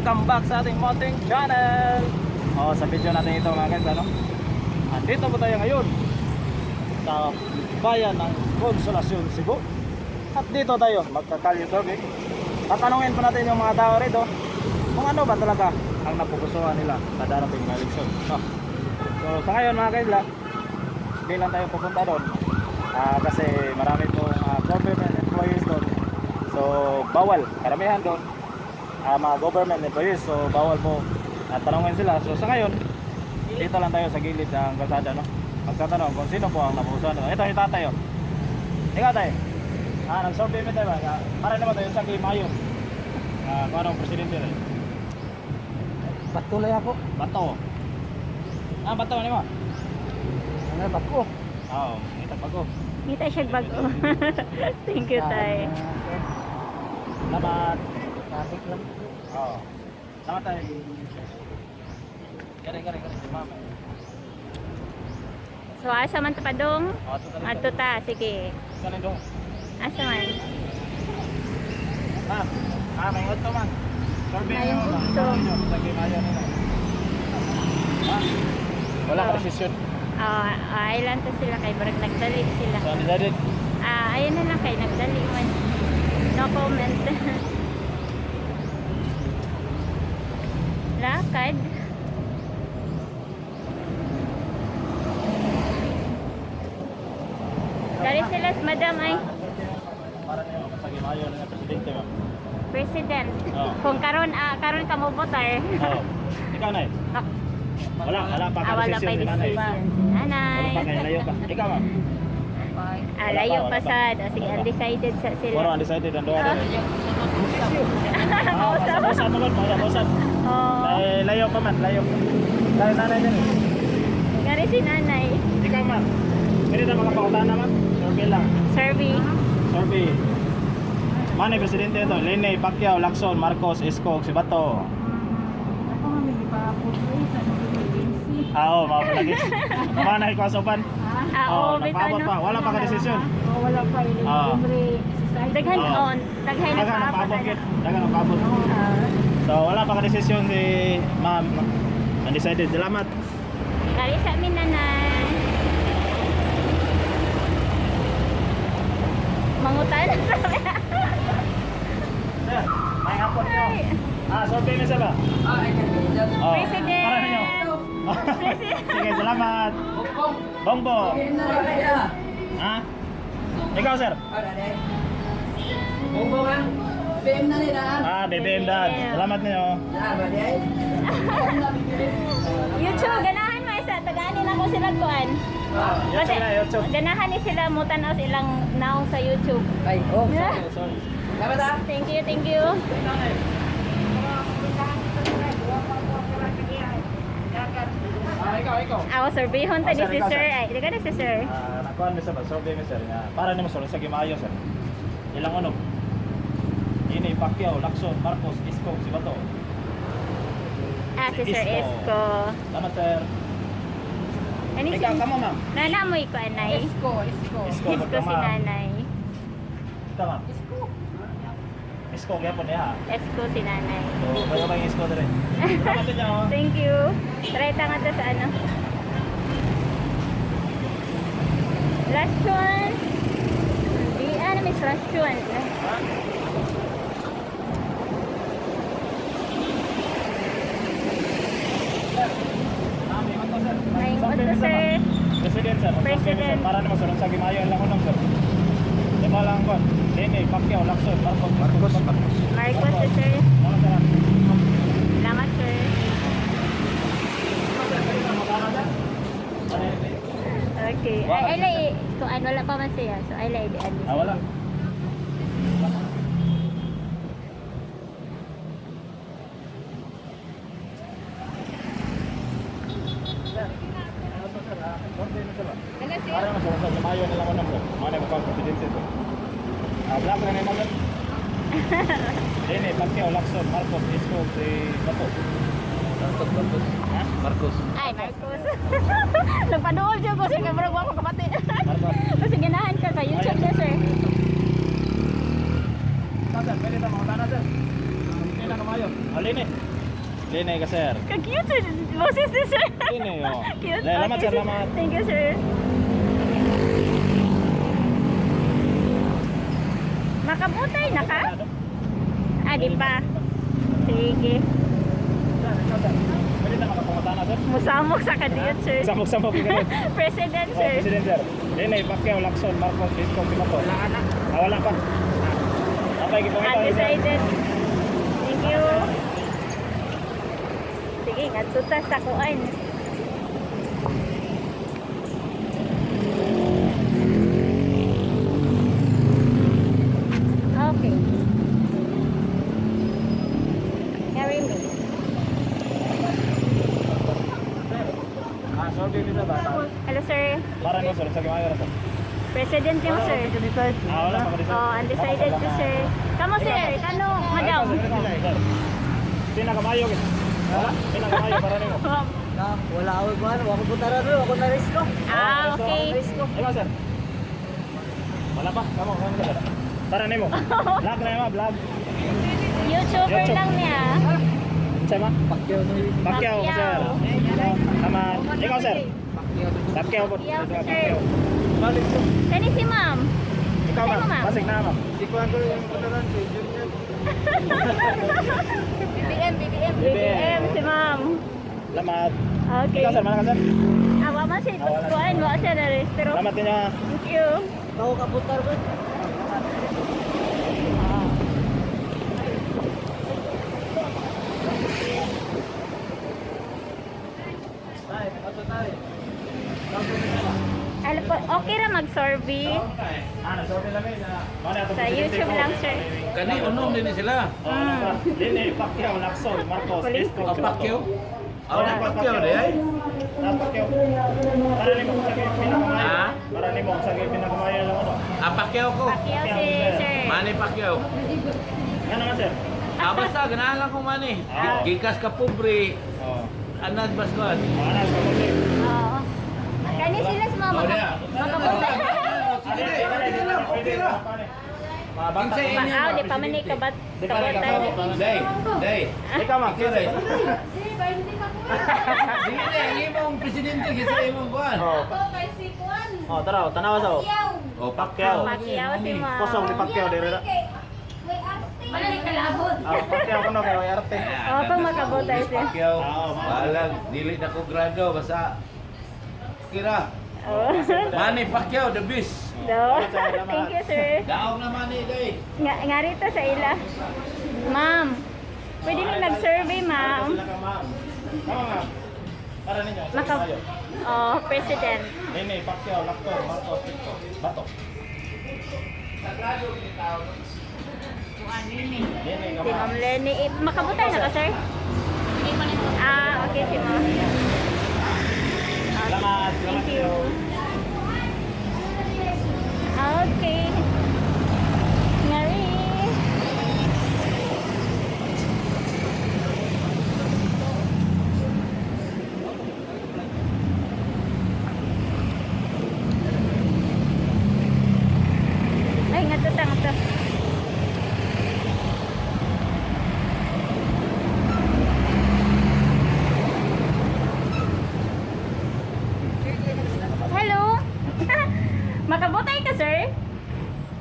Welcome back sa ating munting channel. Oh, sa video natin ito, mga guys, ano? Andito po tayo ngayon sa bayan ng Consolacion, Cebu. At dito tayo magkakalyo survey. Tatanungin po natin yung mga tao rito kung ano ba talaga ang napupusuan nila sa darating na eleksyon. No? So sa ngayon, mga guys, hindi lang tayo pupunta doon. Kasi marami pong government employees doon. So bawal, karamihan doon mga government employees. So bawal po tanungin sila. So sa ngayon, dito lang tayo sa gilid ng kalsada, no? Magtatanong kung sino po ang napupusuan nila. Ito yung tatay, oh. Ikaw, tay. Nag-survey mo tayo ba? Para naman tayo sa Mayo. Kung anong presidente tayo? Batulay ako. Bato. Bato ano mo? Ano bako? Oo, ito bago. Ngita siya bago. Thank you, tay. Salamat. Traffic lang. Oo. Salamat tayo. Kare, kare, kare. Si mama. So, asa man ta padong? Oh, ato tayo. Adto ta, sige. Kanin dong. Asa man? Ma'am. May utto, ma'am. Survey May nyo. utto. Sa Mayo nila. Ma'am, wala ka desisyon. Ah, island ta sila kay murag nagdali sila. So, undecided. Ayun na lang kay nagdali man. No comment. Lakad. Dali sila, madam ay Para niyo sa Mayo nila presidente, ma'am. President. Oo. Kung karon karon ka mo voter. Oo. Ikaw, Nay. Wala, wala pa ka Wala desisyon pa si nanay. decision si Wala nanay. pa kayo, layo pa. Ikaw, ma'am. Layo Wala pa, pa wala pa. sad. O, sige, Wala pa. undecided sa sila. Puro undecided ang duha dali. Usap naman, usap, usap. Oh, Ay, layo pa man, layo pa. Layo nanay din. gari si nanay. Ikaw, ma'am. Pwede na makapakutahan naman. Survey lang. Survey. Survey. Mane presidente ito, Lene, Pacquiao, Lacson, Marcos, Isko, si Bato. Ako nga may ipaputoy sa agency. Oo, mga palagis. Manay ko asopan. Oo, bitaw, nagpaabot no? pa. Wala pa ka desisyon. O wala pa yung exercise. Daghan Oo. on. Daghan na Dagan ang paabot. paabot kit. Dagan ang paabot. So wala pa ka desisyon si ma'am. Undecided. Salamat. Gari sa amin, nanay. Mangutan sa amin. Sir, may hapon niyo. Survey mo sir ba? Oh, President! Para ninyo. Sige, salamat. Bongbong. Ha? Ikaw, sir? BBM dad. Salamat niyo. YouTube, ganahan mo isa. Tagaanin ako sila kuan. YouTube na, YouTube. Ganahan ni sila mo tanaw silang naong sa YouTube. Ay, oh. Sorry. Thank you, thank you. Ikaw, ikaw. Ako, surveyhon ta Oh, ni sir, si ikaw, sir. sir. Ay, daga na si sir. Nakuhaan mi sir ba? Survey mi sir. Nga, para nimo sir, sa gimayo sir. Ilang unog? Ini Pacquiao, Lacson, Marcos, Isko, si Bato. Si Sir Isko. Isko. Salamat, sir. Ano si Ikaw, kamo, ma'am. Nana mo iko anay. Isko, isko. Isko, Isko si ma'am. nanay. Ikaw, ma'am. Isko. Isko, kaya po niya. Isko si nanay. So, kayo ba yung Isko dire? Salamat din niyo. Thank you. Try ta nga to sa ano. Last one. Di ano miss last one. Ha? Sir, may unto, sir. May Survey unto, mi, sir. ma'am. President, sir. Mag-survey mi, sir. President. Para naman sir, sa gimayo lang unog, sir. Lima lang kon. Lene, Pacquiao, Lacson, Marcos, Marcos, Marcos. Marcos si sir. Salamat, sir. Salamat, sir. Okay. Ay, ay, lay, kung ano, wala pa man siya. So, ay, lay, di, ano. Wala. Para mas sa Mayo na lang ako sir. Mga na mukhang presidente sir. Black na naman, sir. Lene, Pacquiao, Lacson, Marcos, Isko, si Bato. Marcos, Marcos. Ha? Marcos. Ay, Marcos. Nagpaduol siya ko sir, kay murag wa ko kabati. Marcos. Kasi ganahan ka sa YouTube siya, sir. Sir, pwede na mga tana, sir. Hindi na kamayo. Lene. Lene ka, sir. Ka-cute sir. Boses ni sir. Lene, oh. Cute. Salamat, Okay, sir. Salamat. Thank you, sir. Makabutay na ka? Ah, di pa. Sige. Sir, ikaw, sir. Pwede na makapungutan na, sir. Musamok sa kadiyot, sir. Samok-samok ka ganun. President, Oh, sir. President, sir. Lene, Pacquiao, Lacson, Marcos, Isko, Pimato. Wala na. Ah, wala pa. Okay, gipangita ni sir. Undecided. Thank you. Sige, ngadto ta sa kuan. Okay. Carry me. Ah, sorry, dito ba? Hello, sir. Para no, sir. Sa gimayo sir. President niyo, sir. Ah, wala pa ka Oh, undecided si sir. Kamo, sir. Kano, madam? Pinakamayo gid. Wala, pinakamayo para nimo. Na, wala ako kuan, wala ko butaran, wala ko na risk ko. Ah, okay. Ikaw, sir. Wala pa. Kamo, kamo sir. Para nimo. Vlog na mo, vlog. YouTuber YouTube. lang niya. Sa ma? Pacquiao no. Pacquiao, sir. Tama. Ikaw, sir. Pacquiao. Pacquiao po. Pacquiao, sir. Kani si ma'am. Ikaw, Sa'yo, ma'am. ma'am. Basig na, ma'am. Si kuan ko yung butaran si Junior. BBM, BBM. BBM si ma'am. Salamat. Okay. Ikaw, sir. Mana ka, sir? Ah, wa man siya Ah, wala. kuan, wa siya na pero Salamat ninyo. Ah. thank you. Tao ka butar ko. Alam po, okay ra mag-survey. Ah, na-survey lang eh. Mana ato Sa presidente YouTube ko. lang, sir. Kani unom din ni sila. Oh, wala pa. Lene, Pacquiao, Lacson, Marcos, Huli. Isko, Ang Pacquiao. Aw na Pacquiao di ay. Ah, Pacquiao. Para nimo sa kay pinakamayo. Ha? Para nimo sa kay pinakamayo lang ano. Ah, Pacquiao ko. Pacquiao si sir. Manny Pacquiao. Nga naman, sir. Ah, basta ganahan lang ko Manny. Ah. Gikas ka pobre, Oh. anad bas ko. Ana sa pobre. Oo. Kani sila sa mga Oh, diya. makabuta. Sige di, sige lang, okay ra. Mga bata. Kinsa inyo, Ah, di pa man ni kabat Di pa ni kabatan. Day, day. Ikaw, ma'am. Ikaw, day. Dili na ang imong presidente kinsa imong kuan. Oh. Oh, tara, tanawa sa. Oh, Pacquiao. Pacquiao si ma'am. Kosong ni Pacquiao dire ra. Ah, Pacquiao kuno kay way arte. Oh, pag makabotay siya. Pacquiao. Ah, oh, Balag, dili na ko grado basta kira. Oh. Manny Pacquiao the best. Do. Thank you, sir. Daog na Manny day. Nga nga rito sa ila. Ma'am, pwede mi mag-survey, ma'am. Sila ka, ma'am. Tama, ma'am. Para ninyo. Sa Maka tayo. Oh, president. Nene, Pacquiao, Lacton, Marcos, Isko, Bato. Nene, ka, Si ma'am. Ma'am Lenny. Eh, makabutay na ka, sir? Ah, okay, si ma'am. Salamat. Thank you. Okay. Ngari. Ay, nga to, nga to. Hello. Makabutay ka, sir?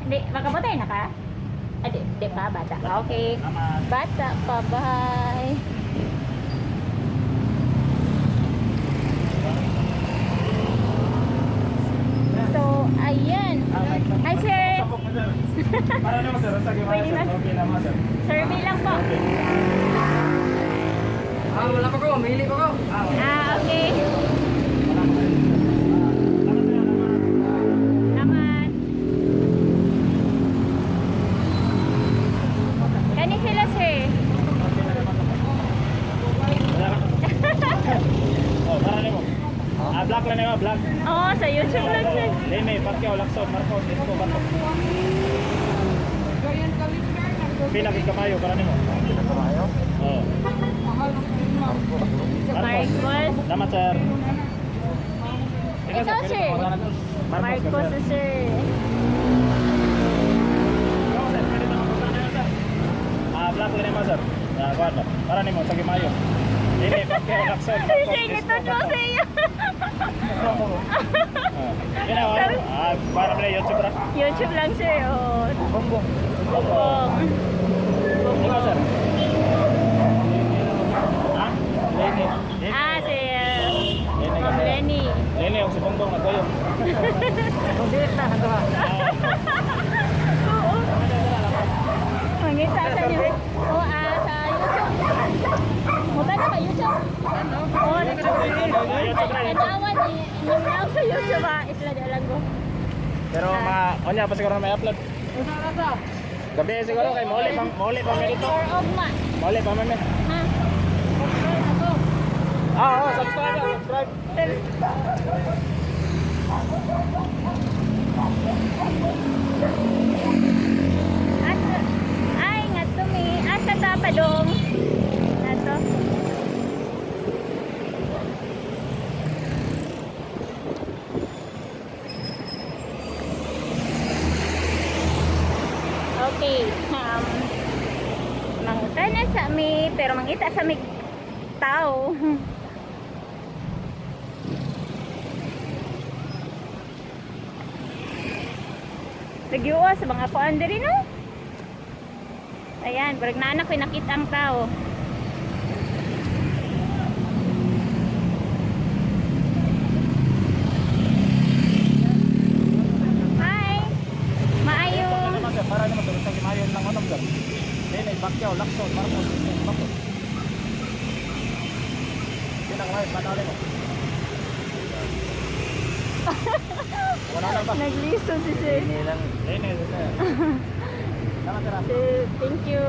Hindi, makabutay na ka? Ah, di, di pa, bata. Okay. Salamat. Bata pa, bye. So, ayan. Hi, sir. Sabok mo, sir. Para nimo, sir. Sa Pwede sir. na. Okay na, sir. Survey lang po. Ah, wala pa ko, mamili pa ko. Ah, okay. Salamat, sir. Salamat. Naman. Kani sila, sir. Wala ka. Oh, para nimo. Ah, vlog lang nimo, vlog. Oo, sa YouTube lang, sir. Lene, Pacquiao, Lacson, Marcos, Isko, Bato. Pinakikamayo para nimo. Pinakamayo. Oh. Marcos. Marcos. Salamat, sir. Ikaw, sir. Marcos, Marcos, sir. Ikaw, sir. Pwede na mapunta na yun, sir. Ah, vlog lang nimo, sir. Na kuan ba? Para nimo sa gimayo. Dili Pacquiao, Lacson, Marcos, Sir, Isko, gitudlo Bato. sa iyo. Ah. Ginawa. Ah, para pala YouTube ra. YouTube lang, sir. Oh. Bongbong. Bongbong. Ikaw, sir. Ha? Lene. Lene. Ah, sir. Lene ka, Ma'am sir. Lenny. Lene, yung si Bongbong nagkoyong. Kung direct na, ano ba? Oo. Mangita sa inyo. Oo, ah, sa YouTube. Muta na ba YouTube? Oo, YouTube ra. Tanawan, inyong now sa YouTube ah. Isla di alam ko. Pero ma, onya pa siguro na may upload. Gabi siguro kay moli pa mi dito. Or Ogma. Moli pa mi. Ha? Ah, oh, subscribe, ah, subscribe. Asa, ay, nga to mi. Asa ta padong? Nato. Okay, mangutana sa mi, pero mangita sa mi tao. Nagyuo sa mga kuan diri no? Ayan, barag na anak ko'y nakita ang tao. Hi! Maayo! Ano man sir, para naman sa gimayo lang ano sir. Lene, Pacquiao, Lacson, Marcos, Isko, Bato. Pinakamayo, panalo mo. Wala lang ba? Nagliso si sir. Lene lang. Lene, sir. Tama sir. Sir, thank you.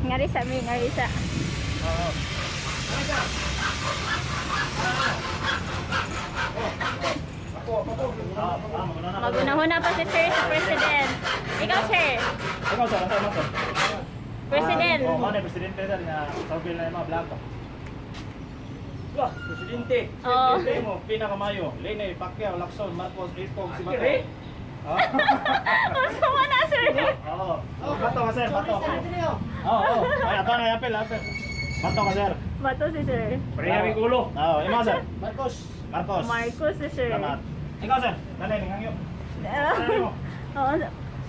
Ngari sa mi, ngari sa. Oo. Ah, ah, maguna na. Magunahuna pa si sir sa president. Ikaw sir, Ikaw sir, ano sir? president. Oh, mao na presidente sir nga sabi na yung mga vlog. Wah, presidente. Oo. Presidente mo, pinakamayo. Lene, Pacquiao, Lacson, Marcos, Isko, si Bato. Ah. Unsa man na sir? Oo. Oh, bato ka sir, bato. Oo, oo. Ay, ato na apel, apel. Bato ka sir. Bato si sir. Pre ulo. Oo, imo sir. Marcos. Marcos. Marcos si sir. Salamat. Ikaw sir, dali ning hangyo. Oo.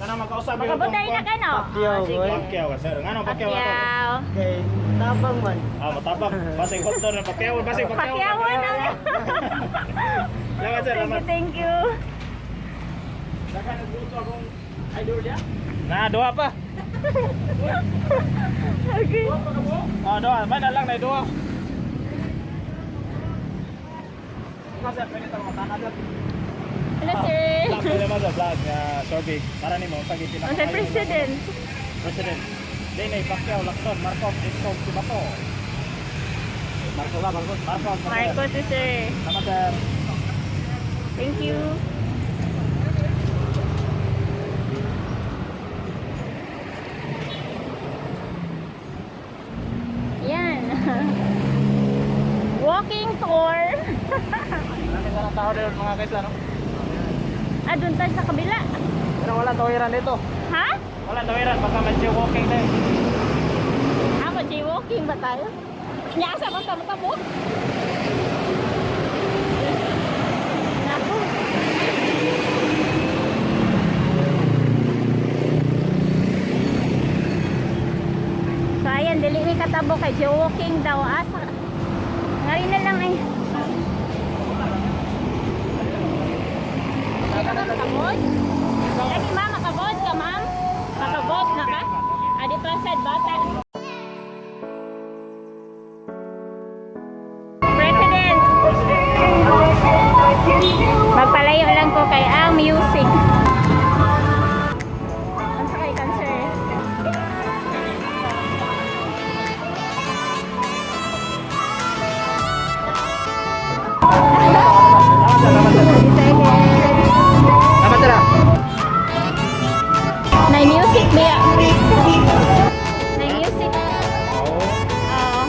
Sana magkausap yung Makabutay na ka no? Pacquiao, Ah, sige. boy. Pacquiao ka sir. Ngano Pacquiao ako? Pacquiao. Okay, tabang man. Ah, matapang. Basig hotdog na Pacquiao, basig Pacquiao. Pacquiao na. Salamat sir, Thank you, salamat. thank you. Saka nagluto akong idol niya. Na, duha pa. Okay. Ah, duha. May na lang na duha. Ikaw sir, pwede tayong matana sir. Hello sir. Vlog ko naman sa vlog nga survey. Para nimo sa gipin Ang sa president. President. Lene Pacquiao, Lacson, Marcos, Isko, Sibato. Marcos ba? Marcos. Marcos. Marcos si sir. Salamat sir. Thank you. Yan. Walking tour. Marami sa ng tao dito mga kaisla, no? Ah, doon tayo sa kabila. Pero wala tawiran dito. Ha? Wala tawiran, baka medyo walking tayo. Ako, jaywalking ba tayo? Nyasa bang tamo-tamo? Naku. So ayan, dili mi katabo kay jaywalking daw asa. Ngari na lang ay. Hindi ka ba makabot? Lagi ma'am, makabot ka ma'am? Makabot na ka? Adi pa sad bata. President! Magpalayo lang ko kay ang music. Ang sakay cancer. Salamat sir. ah. May music ba? May music. Oo. Oo.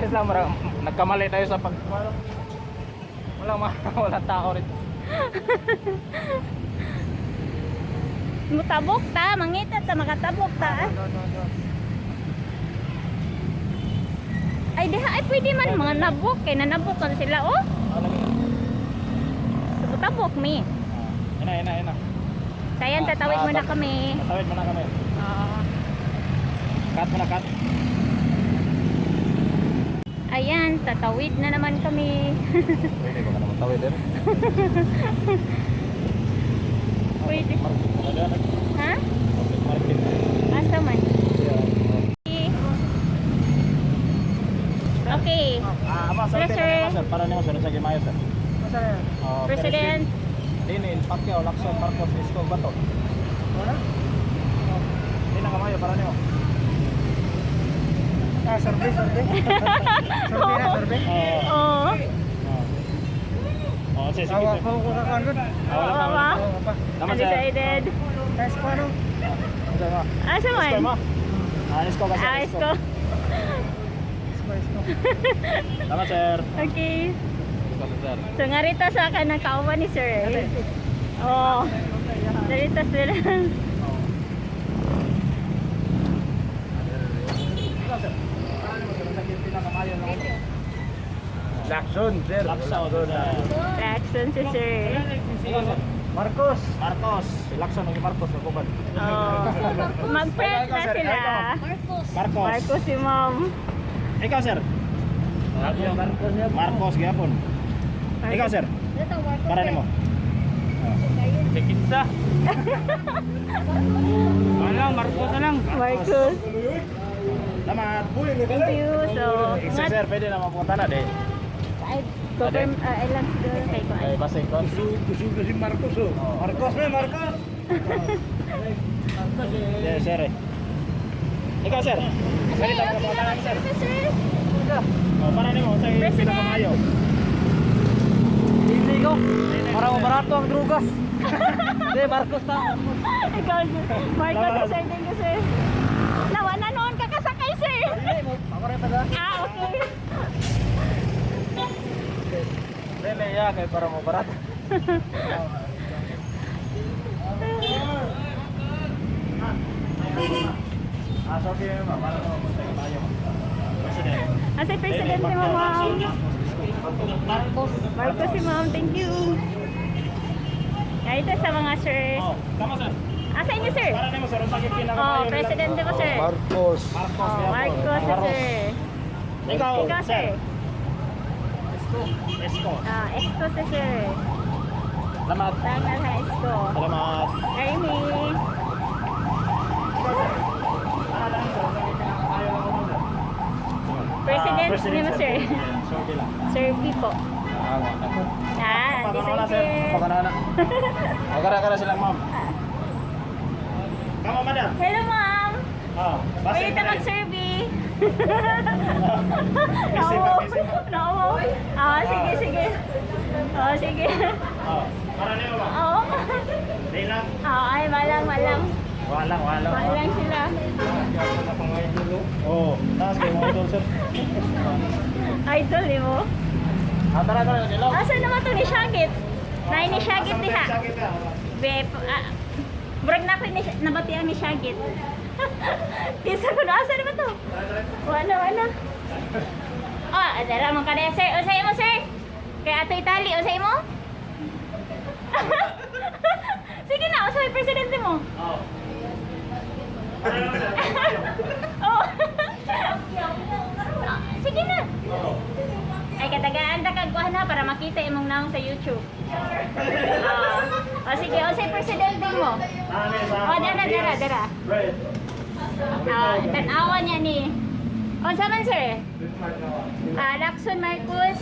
Beses lang nagkamali tayo sa pag walang walang tao rito. Mutabok ta, mangita ta, makatabok ta. No, no, no. Ay diha ay pwede man mga nabok kay nanabok kan sila oh. Ah, lagi. So, mutabok mi. Ah, ina, ina, ina. Sayan, tatawid muna kami. Tatawid muna kami. Oo. Cut muna, cut. Ayan, tatawid na naman kami. Pwede ba ka naman tawid eh? Pwede. Market mo na Ha? Public market. Asa man? Yeah. Okay. Ah, ama, sir, Hello, sir. sir. Para nimo sir, sa Gimayo, sir. Masa na yan? Oh, President. Dinin, Pacquiao, Lacson, Marcos, Isko, Bato. Wala? Hindi na kamayo para nimo. Ah, survey, survey. Survey na, survey. Oo. Oo. Oh, sige, sige. Awa sir. ko ko kakan. Ah, wala pa, Oo, wala pa. Awa pa. Naman, sir. Undecided. Guys, paano? Ano ba? Asa man? Isko, ma. Ah, Isko ka, sir. Ah, isko. Isko, isko. Tama, sir. Okay. Isko, sir. So nga rito sa akin ang kauban ni sir. Oo. Narito sila. Ikaw, sir. Para nimo, sir, sa pinakamayo lang. Lacson, sir. Lacson, sir. Lacson si sir. Ikaw, sir. Marcos. Marcos. Si Lacson, ang Marcos, nagkubad. Oo. Mag-friends na sila. Marcos. Marcos si ma'am. Ikaw, sir. Marcos yan. Marcos, gyapon. Ikaw, sir. Para nimo. Sa kinsa. Wala, Marcos na lang. Marcos. Salamat. Thank you. So, Sir, nga, sir, pwede na mapunta na, de. ay, govern, ay lang siguro kay ko. Ay, basig ko. Kusog si Marcos oh. Marcos, may Marcos. Yes, sir. Eh. Ikaw, sir. Okay, Pwede na okay mapunta na na, sir. sir. Oh, para nimo sa President. pinakamayo. Hindi ko. Para mabarato ang drugas. Hindi, Marcos ta. Ikaw, sir. Marcos, si sir. Thank you, sir. Nawa na noon kakasakay, sir. Hindi, ako rin pala. Ah, okay. Dili ya kay para mo barato. Ah, sorry, ma. Para mo mapunta tayo. President. Asa president ni ma'am. Marcos. Marcos si ma'am. Thank you. Ay, ito sa mga sir. Oh, tama, sir. Asa inyo, sir? Para nimo sir, unsa gyud pinakamayo? Oh, nila? presidente ko, sir. Marcos. Marcos. Oh, gyapon. Marcos, si sir. Ikaw, Ikaw, sir. Esko. Esko. Ah, Esko si sir. Salamat. Tama sa Esko. Salamat. Amy. President Ah, ni mo, sir. Sorry lang. Sir B po. Ah, Ah, Pagkana sir. decided. Pagkana na. Pagkana kana sila, ma'am. Kamo, madam. Hello, ma'am. Oh, Pwede ta mag-survey. Busy No. pa, busy pa. No. Ah, sige, sige. Oh, sige. Oh, para niyo ba? Oo. Di lang. Ah, ay, malang, malang. Walang, walang. Malang sila. Oh, taas kay mga idol, sir. Idol, eh mo. Ah, tara, tara, hello. Asa naman to ni Shagit? Nay ni Shagit diha. Be, ah, murag na ko ni nabatian ni Shagit. Kisa ko na asa naman to? Wala, wala. Oh, adara man kada sir. Usay mo, sir. Kay Ato Itali, usay mo? Sige na, usay presidente mo. Oh. Para naman, sir. Oh. Sige na. Ay, katagaan ta kag kuha na para makita imong naong sa YouTube. Ah. Oh, sige, usay presidente mo. Oh, dara, dara, dara. Bread. Ah, tan-awa niya ni. Unsa man, sir? Ah, Lacson Marcos.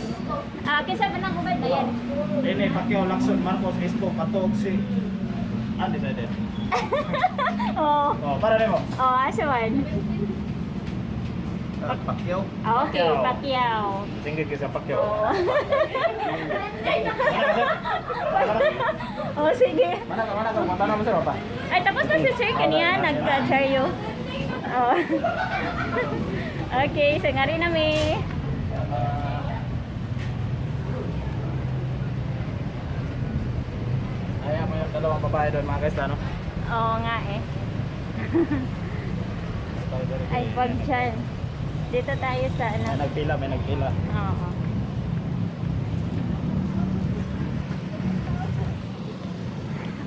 Ah, kinsa man ang uban ayan. Dini, Pacquiao, Lacson, Marcos, Isko, Patog, si Undecided. Oh. Oh, para nimo. Oh, asa man? Pacquiao. Ah, okay, Pacquiao. Singgit ka sa Pacquiao. Oh. Oh, sige. Mana ka, mana ka, mana mo sir, pa. Ay, tapos na si sir kaniya, nagka-charyo. Oh. Okay, so nga rin nami. Dalawang babae doon, mga guys, ano? Oo nga eh. Ay, wag dyan. Dito tayo sa ano. May nagpila, may nagpila. Oo.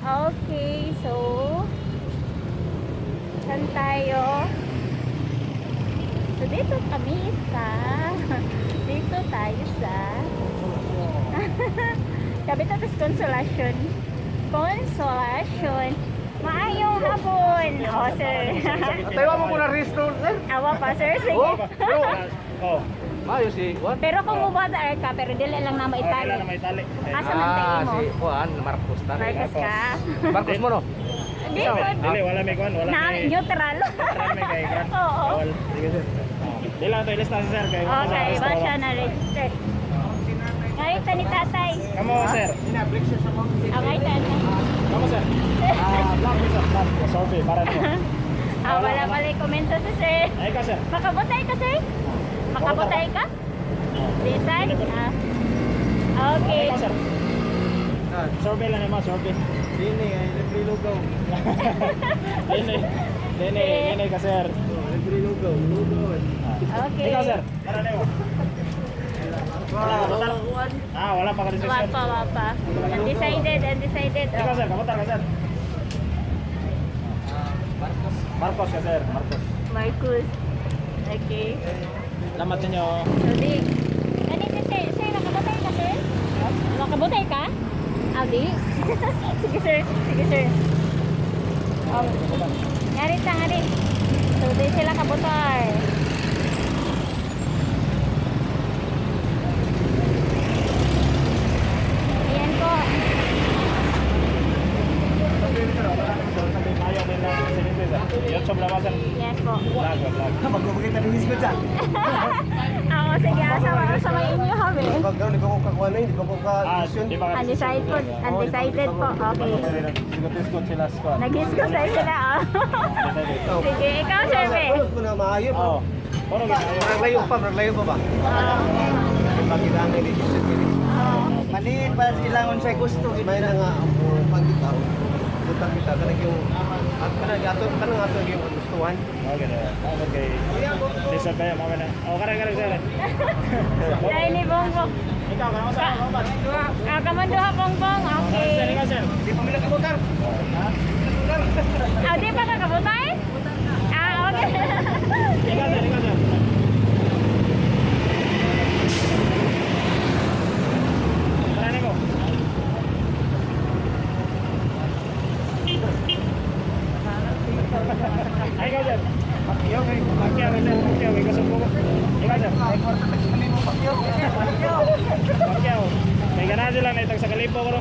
Okay, so saan tayo? So dito kami sa dito tayo sa Kabita tas Consolation. Consolation. Maayong hapon. Oh, sir. Tayo mo muna registro, sir. Awa pa, sir. Sige. Oh, pero Oh, mayo si Juan. Pero kung mubada ka, pero dili lang na oh, maitali. kailan na may tali. Eh, Asa man tayo Ah, mo? si Juan Marcos ta. Marcos ka? Marcos mo no. Di ko. Dili, wala may kuan, wala Na, may neutral. neutral may kay kuan. Oo. Bawal. Sige, sir. Oh. Dili lang to ilista si sir kay wala Okay, sa ba restaurant. siya na-register? Ngayon ta ni tatay. Kamo, sir. Okay, tatay. Kamo, sir. Ah, vlog sir, vlog. Survey para nimo. Ah, wala pala yung komento si sir. Ay ka, sir. Makabutay ka, sir? Makabutay ka? Oh. Bisan? Ah. Okay. Ikaw, sir. Survey lang naman, survey. Dini ay libre lugaw. Dili. Dili, dili ka, sir. Libre lugaw, lugaw. Okay. Ikaw, sir. Para nimo. Wala ka, wala. Ah, wala pa ka decision. Wapa, wapa. Undecided, undecided. Ikaw, Oh. sir, kamusta ka, sir? Marcos. Marcos ka, sir. Marcos. Marcus. Okay. Salamat ninyo. So, di. Ano si sir? Sir, nakabutay ka, sir? Nakabutay ka? Ah, di. Sige, sir. Sige, sir. Oh. Ngari ta, ngari. So, di sila kabutay. Ayan po. YouTube lang sir. Yes po. Vlog, vlog. Magbabagay tayo ng dyan. Ako, sige. Asa, asa may inyo, habi. Pag di ba ko kakuha na yun, di ba ko ka Ah, decision? di ba ka- Undecided po. Undecided po. Okay. Sigot-sigot sila squad. Nag-discuss tayo sila, oh. Sige, ikaw, sir, be. Ano ko na maayo Oo. Puro gid. Murag layo pa ba? Pagkita ang decision kini. Oo. Maliit pa sila unsay gusto. May na nga ang pagkita. Butang kita kanang yung at kanang ato kanang ato yung gustuhan. Okay na. Okay. Listen kayo mama na. Oh, karang karang sir. Dahil ni Bongbong. Ikaw kana sa ako ba? Ah, kamanduha, Bongbong. Sir, Okay. ikaw sir. Di pa mila kabutar. Ha? Ah, di pa ka kabutay? Ah, okay. Ikaw sir, ikaw sir. Tara nimo. Ay, ikaw sir. Pacquiao kay Pacquiao kay sir. Pacquiao kay kasumbo ko. Ikaw sir. Pacquiao. Kay ganahan sila na itag sa kalibo ko.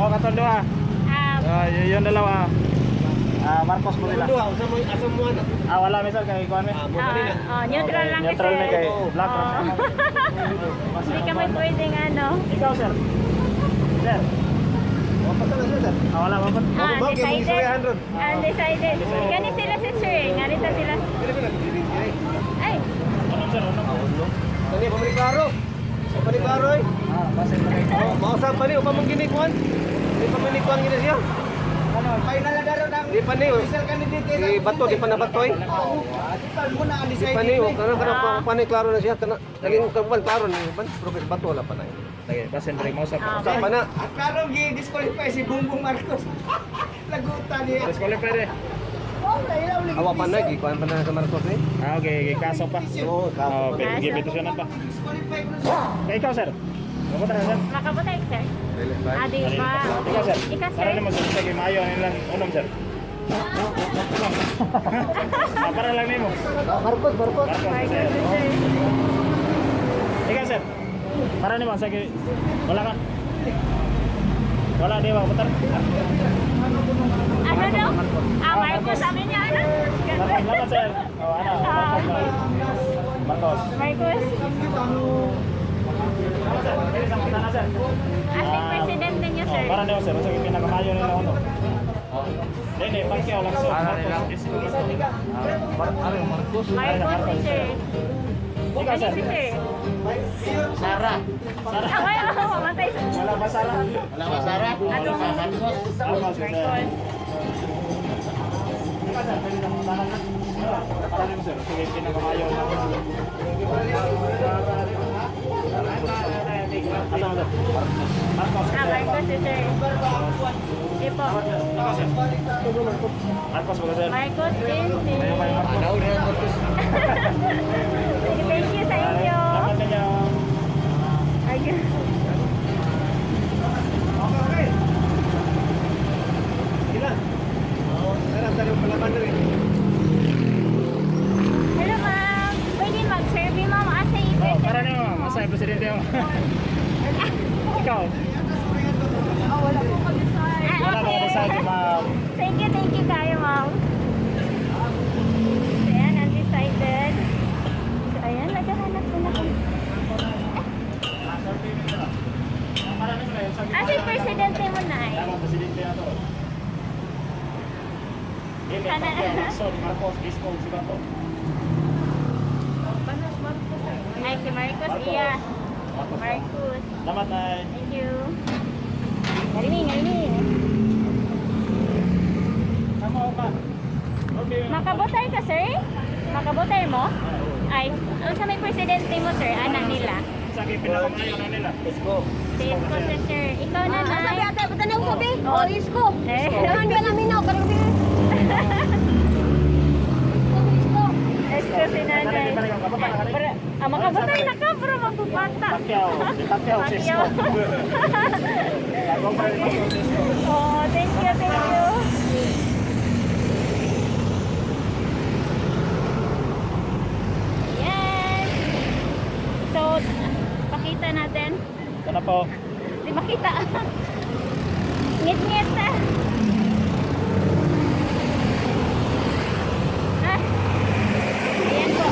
Oh, katong duha. Ah, Ah, yun dalawa. Ah, Marcos po nila. Duha unsa mo asa mo ana? Ah, wala mi sir kay kuan mi. Ah, mo kanina. ah, oh, neutral lang kasi. Neutral mi kay black. Oo. Hindi kami pwedeng ano. Ikaw sir. Sir. Wa pa na sir. Ah, wala pa po. Ah, Mo kay undecided. istoryahan ron. Undecided. Gani sila si sir. Ngarita sila. Dili ko nagbilin diri. Ay, Unom sir, unom. Kani pa man klaro. Pa ni klaro eh. Ah, basta pa kay. Oh, mausap pa ni upa mong gini kuan. Di pa man ni kuan gini siya. Ano, final na daro ng Di pa ni. official candidate kaysa Di bato, di pa na bato eh. Di pa mo na Di undecided. pa ni, eh. kana kana pa ni klaro na siya kana. Naging kuan klaro ni ban pero kay bato wala pa na. eh. Sige, basta break mo sa. Ah. Usa pa na. At klaro gi-disqualify si Bongbong Marcos. Lagutan niya. Disqualify eh. Oh, ilaw lagi. Awa pa na gikuan pa na sa Marcos eh. Ah, okay, okay. Kaso pa. Oo, kaso Oh, pa. gipetisyonan pa. Disqualify ko siya. Kay ikaw sir. Kamusta na sir? makabutay sir. Dili ba? Ah, di pa. Ikaw sir. Ikaw sir. Para naman sir, sige maayo ano lang unom sir. Ah, para lang nimo. Marcos, Marcos. Marcos, Marcos sir. si sir. Ikaw sir. Para nimo sige. Wala ka. Wala di ba putar? Ano daw? Ah, Marcos sabi niya ano? Marcos salamat sir. Oh, ano? Marcos. Marcos. Marcos. Salamat, sir. Dili sa mga sir. As in presidente niyo Oh, sir. para nimo sir, sige pinakamayo nila uno. Dili, Pacquiao lang sir. Para nila. Marcos. Ano Marcos? Marcos si sir. Ikaw, Ano sir. si sir? Sara. Ah, wala ako, mamatay. Wala ba, Sara? Wala ba Sara? Atong Marcos. Marcos, sir. Marcos. Ikaw, sir, pwede na mga na. Para nimo, sir. Sige, pinakamayo. Asa mo, sir? Marcos. Ah, Marcos si sir. Sige po. Ikaw, sir. Marcos, wala, sir. Marcos din si... Mayo kayo, Marcos. Anaw na Marcos. Sige, thank you sa inyo. Dapat ninyo. Ay, Okay. Sige lang. Tara, tara, palaban na rin. Hello, ma'am. Pwede mag-survey, ma'am. Asa Oh, i-present para nimo, ma'am. Asa yung presidente mo? Ikaw. Ah, Wala ka okay. decide, ma'am. Thank you kayo, ma'am. So, ayan, undecided. So, ayan, naghahanap ko na kung... Para nimo na yun. Sabi- Asa yung presidente mo na eh? Tama, presidente na to. Dili, Sana- Pacquiao, Lacson, Marcos, Isko, Sibato. Ay, si Marcos, Marcos. iya. Marcos. Marcos. Salamat, Nay. Thank you. Galing, galing. Tama ka. Okay. Makabotay ka, sir? Makabotay mo? Ay, unsa may presidente mo, sir? Anak nila. Sa akin, pinakamayo na nila. Let's go. Si Isko, sir, sir. Ikaw na, Ah, sabi Nay. ate, ba't na sabi? Oh, isko. Eh. Naman ba namin na, karang bi. Isko. Isko si nanay. Pero, ah, makabotay na ka, bro. Magbubata. Pacquiao. Si Pacquiao, si Isko. Bagong pa rin Pacquiao, si Isko. Oh, thank you, thank you. Ayan. So, pakita natin. Ito na po. Di makita. Ngit-ngit ah. Ah. Ayan po.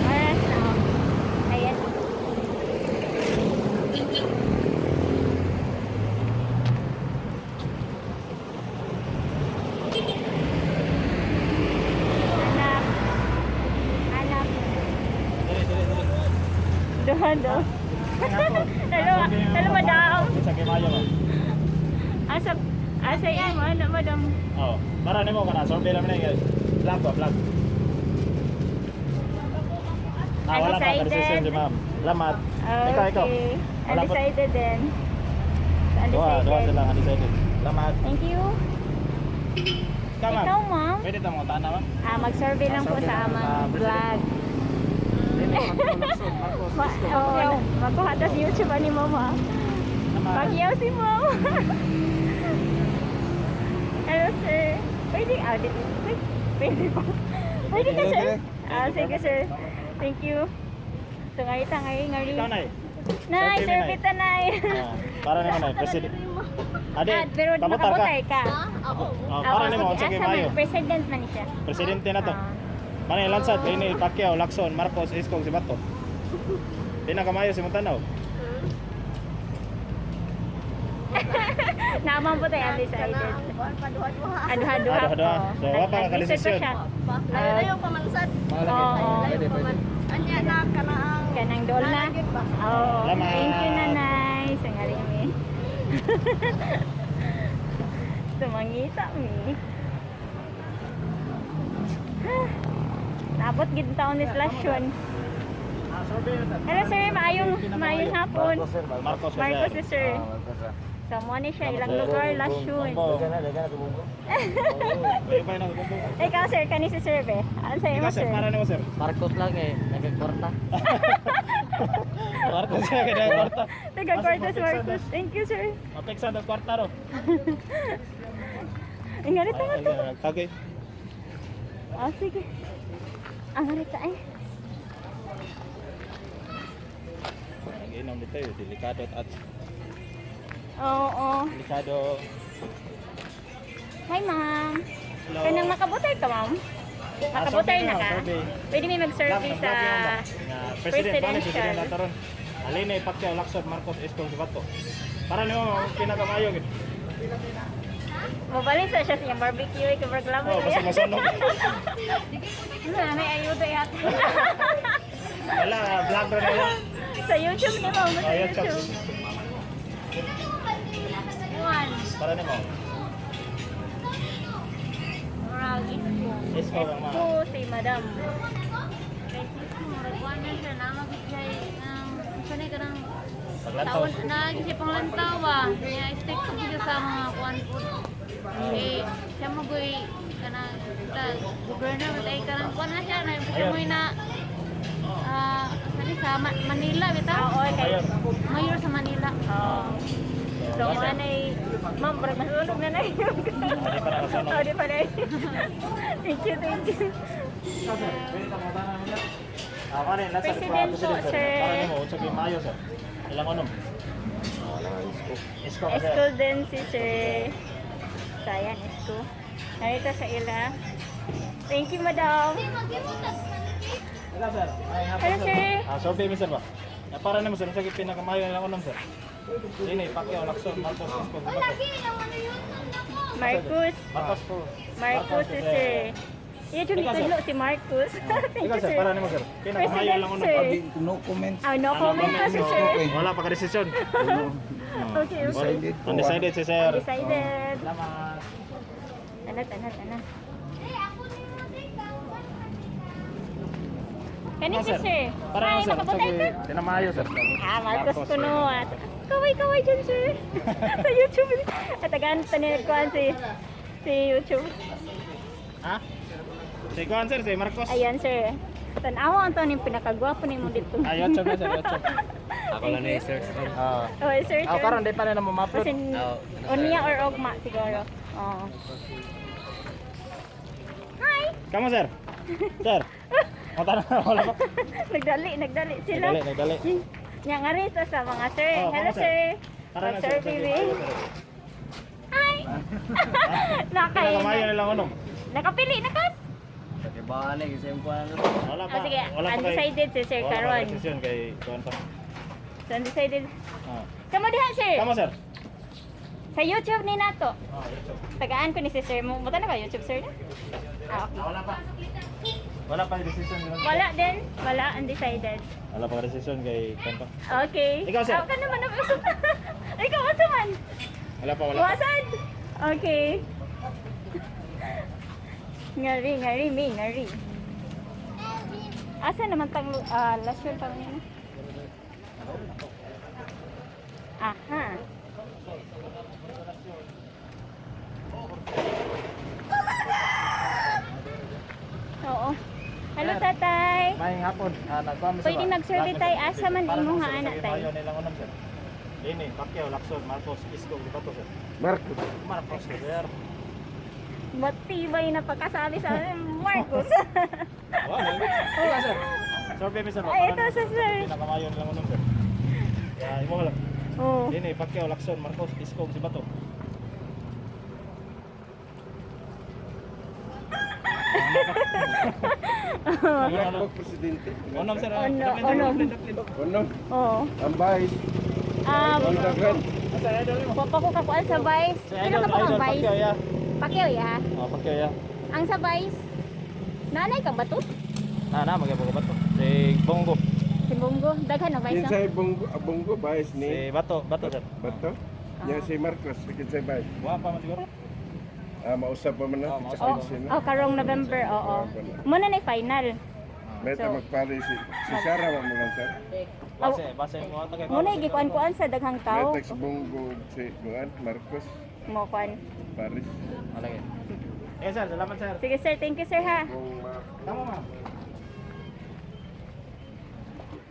Oras na. Oh. Ayan. Hanap. Hanap. Dili, dili, dili. Doon, doon. Hello, hello, madam. Sa Kimayo, ma'am. Asa, asa yan mo, ano, madam? Oh, para nimo ka na. Survey lang na guys. Vlog ba, vlog. Ah, wala pa. Undecided. Decision si ma'am. Salamat. Ikaw, ikaw. Okay. Wala pa. Undecided din. So, Duha, duha undecided. sila undecided. Salamat. Thank you. Ikaw, ma'am. Ikaw, ma'am. Pwede tamo tana, ma'am. Ah, mag-survey lang po Survey sa lang amang sa vlog. president. Dili, Marcos, Marcos, Ma Isko. oh, makuha tas YouTube ani mo, ma. Salamat. Pagyaw si ma'am. Hello, sir. Pwede, ah, di, pwede, pwede ba? Pwede ka, sir? Ah, sige, sir. Thank you. So, ngari ta, ngari, ngari. Ikaw, Nay. Nay, Survey survey mi, Nay. ta, nay. Oh, para nimo na, president. Ade, Ah, pero kabotar ka. makabotay ka. Ako. Oh, para Ah, nimo sige, unsa kay asa man, mayo. President man ni siya. Presidente na to. Ah. Manay Lansad, Lini, Pacquiao, Lacson, Marcos, Isko, Sibato. Pinakamayo si Montanaw. Naman po tayo undecided. Paduha-duha. Aduha-duha Aduha-duha. po. So, wa pa ka Undecided pa kadesisyon. siya. Layo-layo pamansad. Oo. Layo paman. Anya na kanaang Kanang dool na. Nalagit ba? Oo. Salamat. Thank you, nanay. Sa ngaling mi. Sumangita mi. Nabot gid taon ni Slasyon. Hello sir, maayong maayong hapon. Marcos, Marcos si sir. So mo ni siya ilang lugar Lasyon. Ikaw sir, kani si sir be. Ano sa imo Ikaw sir, sir? para nimo sir. Marcos lang eh, nagkakwarta. Marcos siya kaya kwarta. Taga Cortes Marcos. Thank you sir. Mapeksa ng kwarta ro. Ingarit na nga to. Kagay. Ah, sige. Ang harit ay. Nag-inom dito eh, delikado at Oo. delikado. Hi, ma'am. Hello. Kanang makabutay ka, ma'am? Makabutay survey na na, ka? survey. Pwede may mag-survey sa President, paano presidential. president nato ron? Alina, Pacquiao, Lacson, Marcos, Isko, Sibato. Para nimo pinakamayo gid. Mabalik sa siya sa iyang barbecue, ikaw reklamo Oh, basta masunog. May ayuda yata. Wala, vlogger na yun. Sa YouTube ni mo, sa Oh, YouTube. YouTube. One. Para nimo. Murag isko. Isko lang ma'am. Isko si Madam. Kay isko murag one na siya na magigay ang unsa ni kanang Paglantaw. taon na siya panglantaw ba. Niya stick ko gyud sa mga kuan po. Eh siya mo goy kanang ta governor ba tay kanang kuan na siya na siya mo na ah uh, sa Manila bitaw. Oo, kay Ayun. Mayor sa Manila. Oo. So, mga nay, ma'am, murag masunog na nay. Hindi pa nakasunog. Oh, di pa na. Thank you, thank you. Ikaw, sir. Pwede ka mga tanong niya. Ah, kani, nasa President po, sir. Para nimo, unsa gyud maayo, sir? Ilang unom? Isko. Isko ka, sir. Isko din si sir. Sayang, isko. Narito sa ila. Thank you, madam. Hello, sir. Ay, hapon, Hello, sir. Ah, survey mi, sir ba? Ah, para nimo, sir, unsa gyud pinakamayo ilang unom, sir? Dini, Pacquiao, Lacson, Marcos, Isko, Bato. Marcus. Marcos po. Marcus si sir. Iya, yung Ikaw, sir. itudlo si Marcus. Thank Ikaw, you, sir, sir. para nimo, sir. Pinakamayo President, ilang unom. sir. No comments. Ah, no comment pa si sir. Wala pa ka desisyon. Okay. Decided po. Undecided si sir. Undecided. Salamat. Ana, ana, ana. Kani Ah, si sir. Para Hi, nimo, sir. makabutay ka? Pinamayo, sir. Ah, Marcos kuno at kaway kaway dyan, sir. Sa YouTube. At tagaan pa nila kuan si YouTube. Ha? Si Kuan, sir, si Marcos. Ayan, sir. Tanawa ang taon yung pinakagwapo ni mo dito. Ah, YouTube na, sir, YouTube. Ako lang na i-search. Ah. Oh, sir. Ah, karon di pa na mo ma-upload. Kasi Oo. unya or ogma siguro. Oo. Hi. Kamo, sir. Sir. Mata na wala pa. Nagdali, nagdali sila. Nagdali, nagdali. Nya nga rito sa mga sir. Oh, Hello, kamo, sir. sir. Para na, Sir, sir. baby. Hi. Nakay. Pinakamayo nilang unom. Nakapili na kas? Diba na kasi yung kuan. Wala pa. Ah, sige, Wala pa kay. undecided si Sir Wala pa Karon. desisyon kay Kuan pa. So undecided. Ah. Kamo diha, sir. Kamo, sir. Sa YouTube ni nato. Ah, YouTube. Tagaan ko ni si sir mo. Muta na ka YouTube, sir na? Ah, okay. Ah, wala pa. Wala pa decision. Wala din. Wala, undecided. Wala pa decision kay Kuan pa. Okay. Ikaw, sir. Ako ka naman. Ikaw, asa man? Wala pa, wala pa. Wasan? Okay. Ngari, ngari, mi, ngari. Asa naman tang lasyon pa man? Aha. Oo. Hello, tatay. Maayong hapon. Ah, nagkuan mi, sir, Pwede ba? mag-survey Vlog, tay. sir. Asa man Para imo nimo, nga, sir, anak, sa tay? Mayo nilang unom, sir. Dini, Pacquiao, Lacson, Marcos, Isko, Bato, sir. Marcos. Marcos, sir. Matibay na pagkasabi sa amin, Marcos. Wala. Ikaw, sir. Survey mi, sir. ba? Ay, Para ito, nimo, sir, sir. Pinakamayo nilang unom, sir. Ya, imo lang. Oo. Dini, Pacquiao, Lacson, Marcos, Isko, si Bato. Marcos presidente. Onom, sir. Ono, onom. Onom. Oo. Ang vice. Um, Daghan. Papa ko kakuan sa vice. Si Pila Idol, ka pa Idol, kang vice? Pacquiao, ya. Pacquiao ya. Oh, Pacquiao, ya. Ang sa vice, nanay kang bato? Na, na, magyapon ko Bato. Si Bongo. Si Bongo, daghan na vice no? Kinsay Bongo, Bongo vice ni Si Bato, Bato, sir. Bato. Nya si Marcos, kinsay vice. Wa pa man siguro. Ah, mausap pa man na. Oh, mausap. Oh, Kitsa na. oh, karong November, oo. Muna na final. May ta So- magpari si Sarah man mo lang sir. Base, base mo tagay. Muna gikuan-kuan sa daghang May tao. tag si Bongo si Kuan Marcos Mo kuan. Paris. Alagay. Eh sir, salamat sir. Sige sir, thank you sir ha. Kung Marcos. Tama ma'am.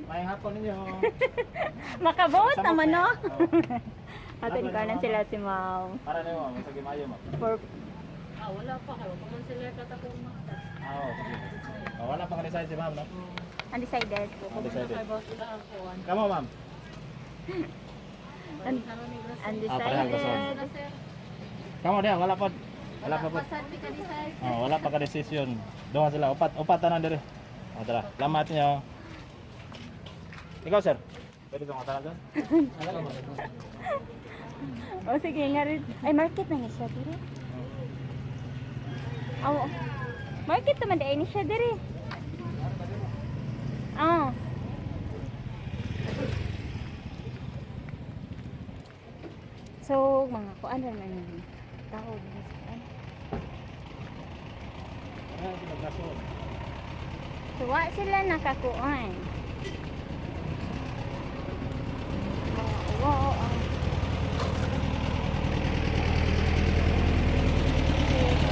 Maayong hapon ninyo. Makabote naman no. Oo. Ato ni kanan sila si ma'am. Para nimo, ma'am, sa gimayo ma'am. For Ah, wala pa kayo. Paman sila katakong mga. Ah, oo, sige. Oh, wala pa ka-decide si ma'am, no? Undecided. Undecided. Kamo ma'am. Undecided. Kamo diha, wala pa. Wala pa po. Oh, wala pa ka-decision. Duha sila, upat, upat tanan diri. Oh, tara. Salamat niyo. Ikaw sir. Pwede kang tanan doon? Oh, sige nga rin. Ay, market na ni siya dire. Oo. Market naman di ay ni siya dire. Ah. So mga kuan ra man yung tao diri sa kuan. So wa sila nakakuan. Mga uwo ang.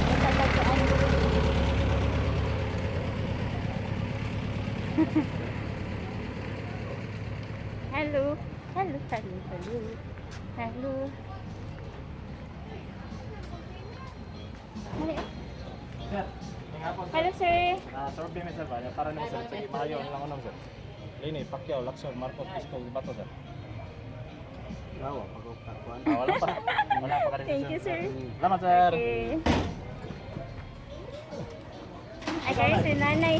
Okay, kakuan. Hello. Hello, hello, hello. Hello. Hello. Sir, hapon, sir. Hello, sir. Ah, survey mi sir ba? Para nimo sir, sige maayo ang lang sir. Lini, Pacquiao, Lacson, Marcos, Isko, Bato sir. Gawa pag-kuan. Ah, wala pa. Wala pa ka rin, Thank you, sir. Salamat sir. Okay. Ay, kayo si nanay.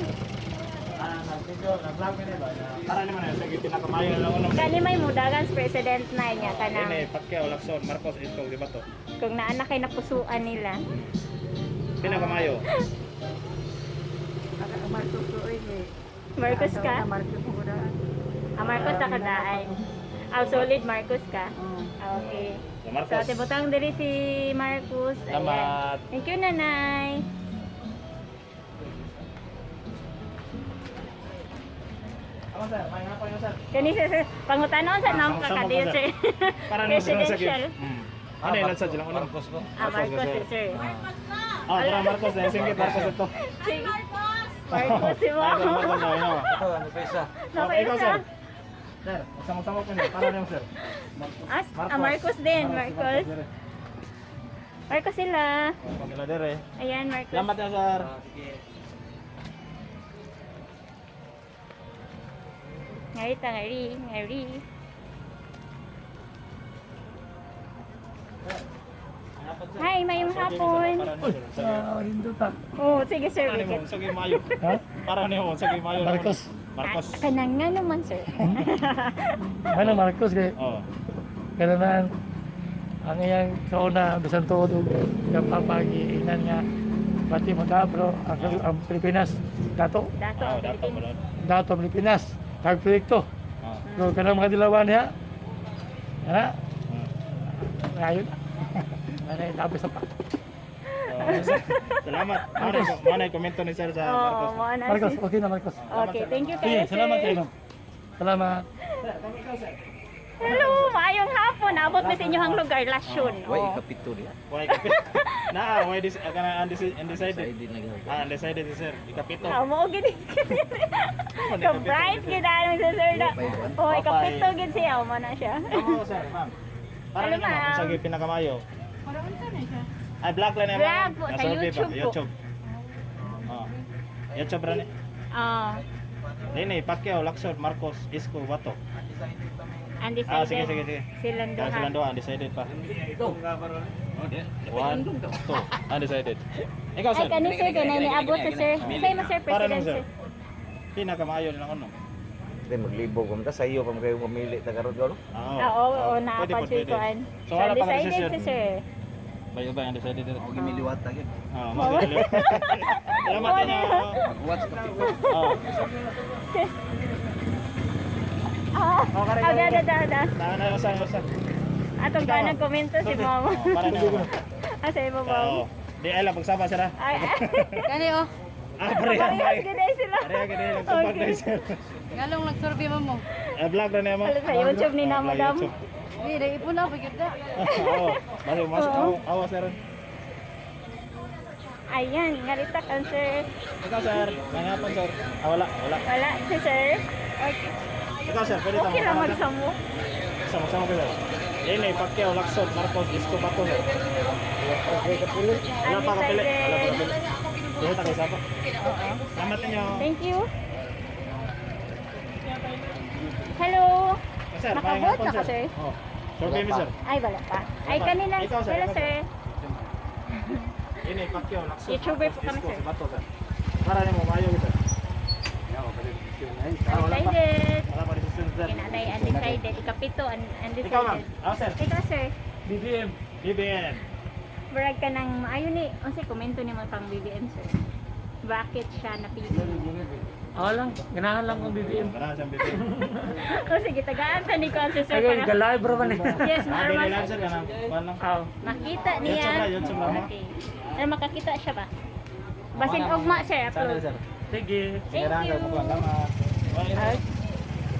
Ah, nag-video, nag-vlog mi ni ba? Para nimo na sige pinakamayo ang lang sir. Kani may mudagan sa president na niya kanang Lini, Pacquiao, Lacson, Marcos, Isko, Bato. Kung naa na kay napusuan nila. Pinakamayo. Marcos ka? Ah, Marcos na kadaan. Ah, solid Marcos ka? Ah, okay. So, Marcos. So, tibutang diri si Marcos. Ayan. Salamat. Thank you, nanay. Ako sir, may hapon yun sir. Kani sir, sir, pangutanon sa nang Sama-sama kakadiyo, ko, sir. Para nimo sir sa Presidential. Ano yung lansa silang unang? Marcos ko. Ah, Marcos, sir. Sir. Ah, para Marcos na singkit Marcos ito. Marcos, si mo. Ah, Marcos na ino. Ito, ano pa isa? Okay, ikaw sir. Sir, sama-sama ko niyo. Para nimo sir. Ah, Marcos din, Marcos. dire. Marcos sila. Marcos sila dire. Ayan, Marcos. Salamat ya sir. Ah, sige. Ngari ta, ngari, ngari. Hi, mayong hapon. Oh, sige sir, Para nimo wicket. sa mayo. Para nimo sa mayo. Marcos. Marcos. Ah, kanang nga naman, sir. Ano Marcos kay Oh. kailangan ang iyang kauna bisan tuod og iyang papagiinan nga pati mo da pero ang Pilipinas dato. Dato Ah, ang dato Philippines. mo. Dato ang Pilipinas kag proyekto. Ah. So kanang mga dilawan niya ana ngayon ana tapos sa pa. Oh, sir. Salamat. Mao na komento ni sir sa Oo, Marcos. mo na Marcos, si- okay na Marcos. Okay, thank you Sige, kayo, sir. salamat kayo. Ma'am. Salamat. Hello, maayong hapon. Abot mi sa inyong lugar, Lasyon. Way Oh. ikapito niya. Why kapit? Na, why this kana undecided. Decided na gano'n. Ah, undecided si sir. Ikapito. Ah, mo gid. Ka-bright gid ano si sir na. Oh, ikapito gid siya mo na siya. Oo, sir, ma'am. Para Hello, nimo ma'am, ma'am. sa pinakamayo. Ay, vlog lang na Vlog po, sa Nasurvey ba? YouTube po. YouTube. Oh. YouTube ra ni. Oh, Lini, Pacquiao, Lacson, Marcos, Isko, Bato. undecided. Ah, sige, sige, sige. Silang Kaya duha. silang duha, undecided pa. One, two, undecided. Ikaw, Ay, sir. kani sir, ganay ni abot sa sir. Say mo sir, Para nung president sir. sir. Pinakamayo nilang ano. Hindi maglibog ko ta sa iyo pa kayo mamili ta karon ko. Ah, Ah, oo, oo, Pwede po, naapad sir pwede. kuan. So, wala pa ka undecided decision. si sir. Bayo ba, undecided dito? Ako gimiliwat ta gyud. Ah, magdali. Salamat na. Mag-watch kapito. Oh. Ah, Oh, kare, ah, kare. da, da, da, da. Na, na, usa, usa. Atong Ikaw, kanang komento si mama. Oh, para na. Ah, sa imo Oo. ma'am. Di ay lang pagsama sila. Ay, ay. Kani oh. Ah, pareha. Parehas gid ay sila. Pareha gid ay nagsubag Okay. na sir. Ngalong nagsurvey man mo. Eh, vlog na niya mo. Wala sa YouTube ni na, Ah, vlog madam. YouTube. Di, ipon na pagid na. Oo. Mas mas awa sir. Ayan, ngalita kan sir. Ikaw sir, may sir. Ah, wala, wala. Wala si sir. Okay. Ikaw sir, pwede Okay lang magsamo. Sama sama ko sir. Lene, Pacquiao, Lacson, Marcos, Isko, Bato sir. Wala pa kapili. Wala pa kapili. Duha ta kay sapa. Salamat ninyo. Thank you. Hello. Sir, Makabot na ka, sir? Oh. Survey mi sir. Ay, wala pa. Ay, kanina. Ikaw, sir. Hello, Ikaw, sir. Lene, Pacquiao, Lacson, YouTuber Marcos, po kami, Isko, sir. Bato sir. Para nimo maayo gyud sir. Ah, wala pa. Undecided. Wala pa decision sir. Kinatay, undecided. Ikapito, Ikaw ma'am. undecided. Ah, sir. Ikaw, sir. BBM. BBM. Brag ka ng, ayun ni, unsay komento nimo pang BBM, sir? Bakit siya napili? Ako lang, ganahan lang kong BBM. Ganahan siyang BBM. O sige, tagaan ta ni ko ang si sir Ay, para. galay bro man eh. Yes, Ah, dili maarman. lang sir kanang kuan lang. Aw. Makita niya. YouTube ra, YouTube ra, ma. Okay. Pero makakita siya ba? Basin ugma sir, Channel upload. sir. Sige. Sige Thank lang you. kay kuan salamat. Ay,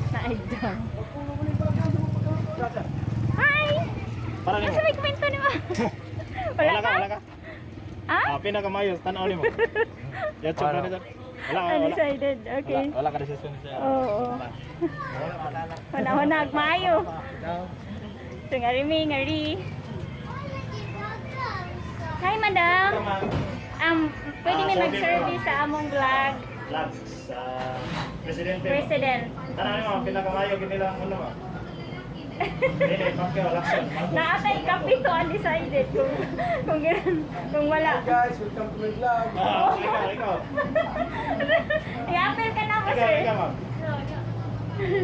naidam. Hi! Para nimo. Asa may kwento ni ma? Wala Wala ka, ka? wala ka. Ah? Ah, pinakamayos tan-aw nimo. YouTube ra ni sir. Wala ka, wala. Undecided. Okay. Wala, wala ka decision sir. Oo. Wala wala maayo. So ngari mi ngari. Hi, madam. Pwede Ah, mi survey mag-survey sa among vlog. Vlogs sa presidente. President. Tara nimo pinakamayo gid nila ang ulo. Dili, Pacquiao, Lacson, Marcos. Naatay kapito undecided kung ganun, kung wala. Guys, welcome to my vlog. Ah, ikaw, ikaw. I-appeal ka na ako, Ikaw, sir. ikaw, ma'am.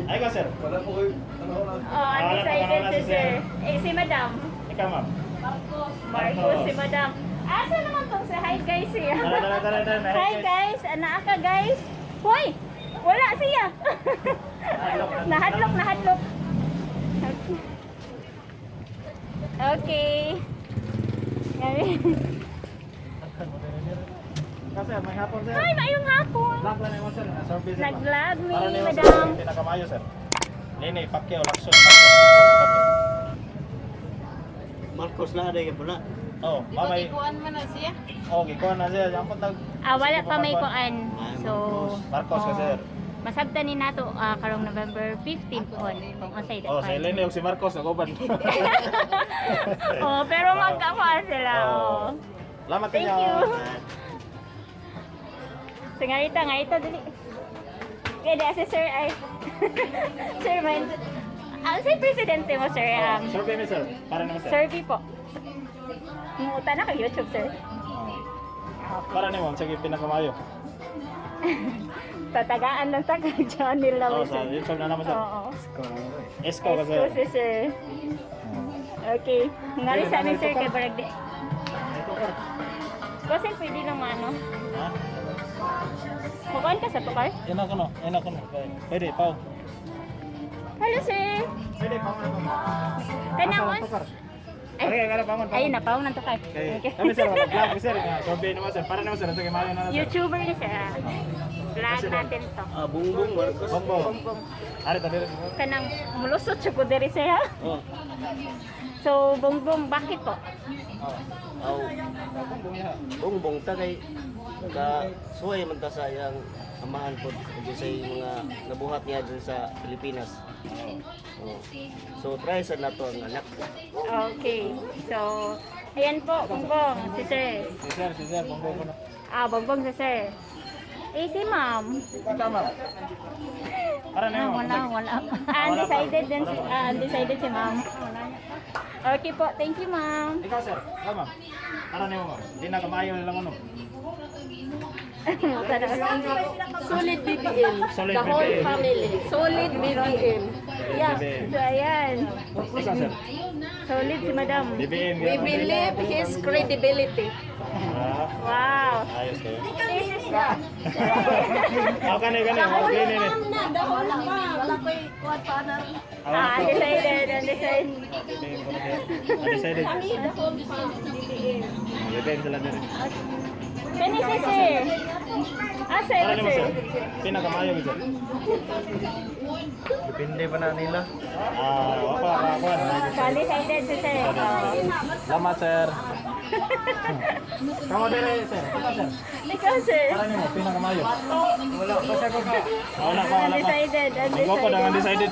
Ay, ikaw, sir. Wala po kayo. Ano lang. Oh, undecided Wala pa, si wala si sir. Eh, si madam. Ikaw, ma'am. Marcos, si madam. Asa naman tong si hi guys siya. Tara, tara, tara, tara. Hi guys, anaa ka guys. Hoy, wala siya. Nahadlok, nahadlok. Okay. Ngari. Ikaw, sir, may hapon, sir. Hi, maayong hapon. Vlog lang naman, sir. Ah, survey, sir. ma'am. Nag-vlog mi, Para nimo, sir, madam. pinakamayo, sir. Nene, Pacquiao, Lacson, Marcos, Pacquiao. Marcos na aday po na. Oh, Di ba mamay. gikuan man na siya? Oh, gikuan na siya. Ang pantag. Ah, wala pa may kuan. So, Marcos ka, oh, sir. Masabtan ni nato karong November 15 on kung unsay Oh, si Elene ug si Marcos naguban. Oh, pero magkakuan sila. Oh. Oh. Salamat Thank kayo. you. So nga ito, dali. Kaya di, si sir ay, sir man, ang si presidente mo sir, Oh, survey mi, sir. Para naman, sir. survey po. Muta na kay YouTube sir. Oh. Para nimo, sige pinakamayo. Tatagaan lang ta kay channel lang Oh, sa sir. YouTube na naman, sir. Oo. Esko ka, Esko sir. si sir. Okay. Ngari sa amin sir kay Barag di. Kasi pwede lang mano. Ha? Mukuan ka sa tukar? Yan ako no, yan ako no. Pwede, pao. Hello sir. Pwede, pao na pao. Kanang Asa on. tukar? Ay. Okay, kaya bangon, Ay, bangon. napaw ng tukar. Okay. Okay. Kami sir, vlog sir. Survey naman sir. Para naman sir, sige mayo na na sir. YouTuber ni sir. Vlog natin to. Ah, Bongbong Marcos. Bongbong. Ari tadi. Kanang mulusot siya ko diri siya. Oh. So, Bongbong, bakit po? Aw, Bongbong ya. Bongbong ta kay ka suway man ta sa iyang amahan po ug sa mga nabuhat niya dyan sa Pilipinas. Oh. So try sa nato ang anak. Okay. So, ayan po, Bongbong, si sir. Si sir, si sir, bongbong ko na. Ah, Bongbong si sir. Eh, si ma'am. Ikaw ma'am. Para na Ah, wala, wala. Ah, undecided din si, ah, undecided si ma'am. Okay po, thank you ma'am. Ikaw sir, ikaw ma'am. Para nimo ma'am. Di na kamayo lang ano. Solid BBM. Solid The whole BBM. family. Solid BBM. Yeah. BBM. So, ayan. Ikaw sir. Solid si madam. BBM. We believe his credibility. Ah, Wow. ayos kayo. This is Ako kani kani. Okay ni ni. The whole farm. Wala ko'y kuwan pa na. Ah, undecided, undecided. BBM ko na sir. Undecided. The whole farm. BBM. BBM sila diri. Kani si sir. Ah, sir, Para nimo sir. sir. Pinakamayo sir. Depende pa na nila. Ah, wapa ako. So, undecided si sir. Oh. Salamat sir. Kamu dire sir. Ikaw sir. Ikaw, sir. Para nimo pinakamayo. Wala pa ko ka. Wala pa, wala pa. Undecided, Ang ko nang undecided. undecided.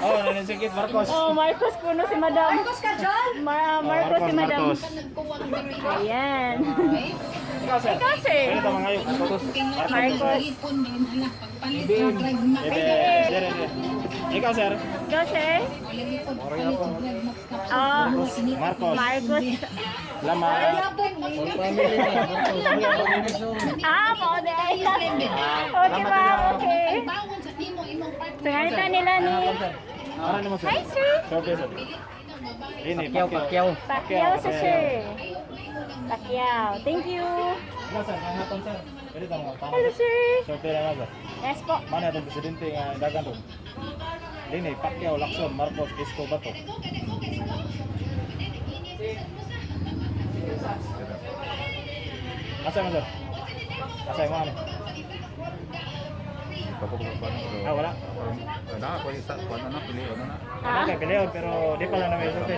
Oh, nanisingkit Marcos. Oh, Marcos puno si madam. Marcos ka dyan? Marcos si madam. Marcos. Ayan. Ikaw sir. Ikaw, sir. Pwede tama ngayon. Marcos. Marcos. BBM. Sir, sir. Ikaw sir. Ikaw, sir. Oh, Marcos. Marcos. Salamat. Ah, mo de. Okay, ma'am. Okay. So, ngayon nila ni... Para nimo sir. Hi, sir. Survey sir. Ini Pacquiao. Pacquiao, Pacquiao. Pacquiao sa sir. Pacquiao. Thank you. Hello sir, may hapon sir. Pwede ta mga Hello, sir. Sir, pera na ba? Yes po. Mana itong presidente nga dagan ron. Lini, Pacquiao, Lacson, Marcos, Isko, Bato. Asa mo sir? Asa mo ano? Ah, wala. Wala, ako isa, wala na, pili, wala na. Ah, Okay, pilihan, pero di pa lang namin sulti.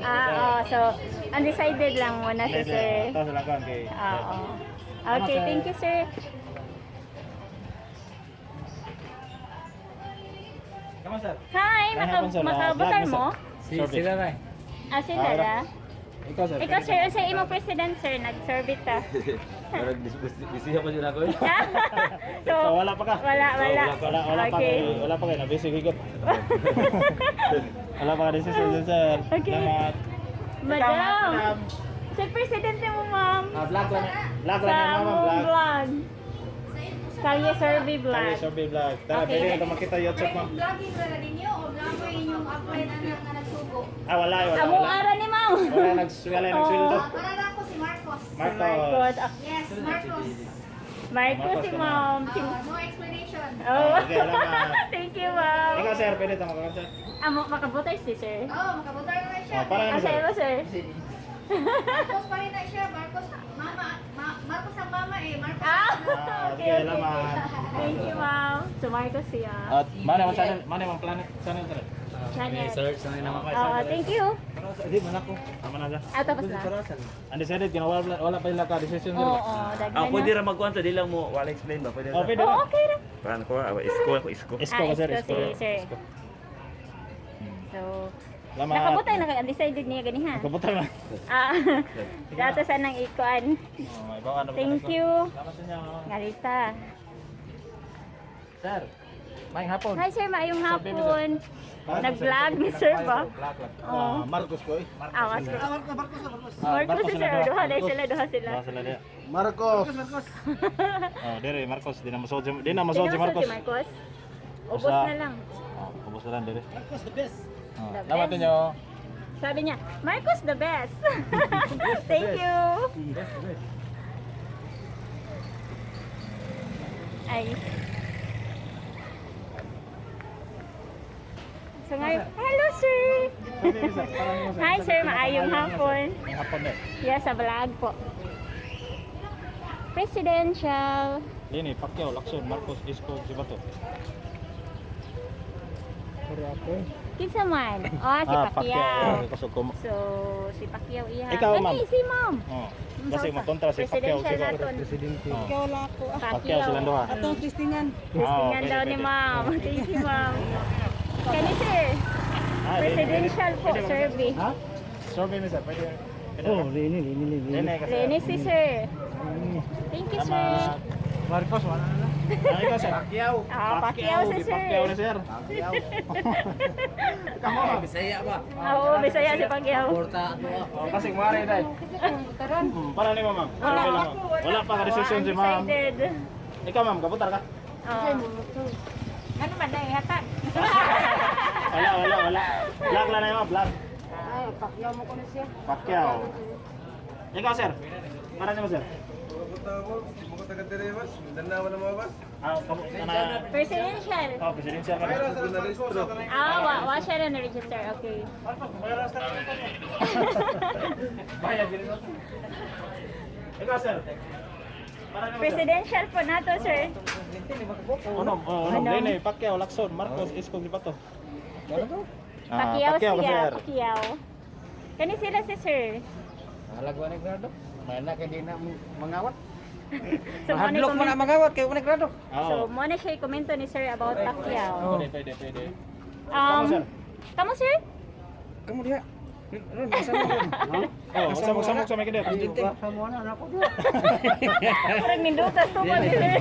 ah, oh, so undecided lang muna si sir. Ito sila kan kay. Oo. Okay, thank you, sir. Come on, sir. Hi, May maka hapon, sir. Ah, makabutar vlog mo? Si sila na eh. Ah, sila Ah, ra. Ikaw sir. Ikaw, sir, unsa imong president, sir? Nag-survey ta. Parang bisiya pa dyan ako eh. So, So, wala pa ka. Wala, wala. Wala, wala pa Okay. kay, wala pa kay nabisi higot. Wala pa ka decision sir. Okay. Salamat. Madam. Sa presidente mo, ma'am. Ah, vlog lang. Vlog Sa lang yan, ma'am, among vlog. vlog. Kalye Survey Kaya Vlog. survey vlog. Tara, Okay. pwede na makita YouTube, ma'am. Vlogging na ninyo o vlog inyong upline anak nga nagsugo. Ah, wala, wala. Among Wala, ara ni ma'am. wala nagsweldo. Para lang ko si Marcos. Marcos. Marcos. Ah, Yes, Marcos. Marcos si ma'am. No explanation. Oh. Okay, salamat. Thank you, ma'am. Ikaw sir, pwede tama ka sir. Amo makabutar si sir. Oh, makabutar na siya. Oh, para Ah, ano sir? sa'yo mo, sir. Marcos pa rin na siya. Marcos, mama, Marcos ang mama eh. Marcos. Ah, Ah, okay, okay, okay. salamat. Thank you, ma'am. So, Marcos siya. At mana man channel, mana man planet channel sir. Channel. Search na yun naman. Oo, thank you. Di man ako. Tama na sir. Ah, tapos na. Undecided kina wala wala pa ila ka decision sir. Oo, oo, daghan Ah, pwede na. ra magkuan sa di lang mo wala explain ba? Pwede Oh, ra. pwede Oo, na. okay ra. Kuan ko, ah, isko ako isko. Isko ka Ah, sir, isko isko. si sir. Isko. So, Salamat. nakabutay na kay undecided niya ganiha. Nakabutay na. Ah, dato sa nang ikuan. Oh, ibaw ka na ba Thank ka? you. Salamat sa inyo. Ngalita. Sir, may hapon. Hi sir, maayong hapon. Nag-vlog ni sir ba? Vlog lang. Oo. Marcos ko eh. Awas ko. Marcos, Marcos, Marcos. Ah, Marcos si sila sir, duha. duha dahil sila, duha sila. Duha sila diha. Marcos. Marcos. Oh, dire Marcos, di na masod si di na masod si Sino Marcos. Si Marcos. Ubos Usa. na lang. Oh, ubos na lang dire. Marcos the best. Oh, The Salamat best. ninyo. Sabi niya, Marcos the best. Thank you. Ay. So ngayon, hello sir. Hi sir, maayong hapon. May hapon eh. Yes, sa vlog po. Presidential. Lini, Pacquiao, Lacson, Marcos, Isko, Sibato. Kinsa man? Oh, si Ah, Pacquiao. Kaso kum- So, si Pacquiao iha. Ikaw, ma'am. Kani, si ma'am. Oh. Kasi makontra si Pacquiao Presidential siguro. naton. Oh. Ikaw wala ako. Pacquiao silang duha. Atong testingan. Testingan Ah, pwede, daw ni pwede. ma'am. Thank you, ma'am. Kani sir, Ah, lini, presidential po pwede. Pwede, survey. Ha? Survey mi sir, pwede. Pwede. Oh, lini, lini, lini. Lini kasi. Lini si sir. Thank you, sir. Salamat. Marcos, wala na. Ah, ikaw sir. Pacquiao. Ah, Pacquiao si di sir. Pacquiao ni sir. Pacquiao. Kamo. Bisaya ba? Oo, Bisaya si Pacquiao. Porta ato ah. Oh, kasi mare dai. Para ni ma'am. Survey lang, ma'am. Wala pa ka decision si ma'am. Undecided. Ikaw ma'am, kabutar ka. Oh. Ano man dai hatag? Wala, wala, wala. Vlog lang na yun, ma'am, vlog. Ay, Pacquiao mo ko na siya. Pacquiao. Ikaw sir. Para ni mo sir. Ah, kamu kana Presidential. Oh, presidential ka. Ah, wa siya na na-register. Okay. Bayad din ito. Ikaw sir. Para ni mo sir. Presidential po nato, sir. Ano, oh, ano, Ano? Lene, Pacquiao, Lacson, Marcos, Isko, Libato. Ah, Pacquiao Pacquiao ka, siya, sir. Pacquiao. Kani sila si sir. Alagwa ni grado. May na kay di na mangawat. So, mo na Hadlok man comment, na magawat kay wala grado. so, Oo. mo na siya komento ni sir about Pacquiao. Pwede, pwede, pwede. Kamo, sir. Kamo sir? Kamo diha. Ron, asa mo? Oh, samok-samok sa may kidir. Sa mo na ako diha. Parang nindutas to pa ni sir.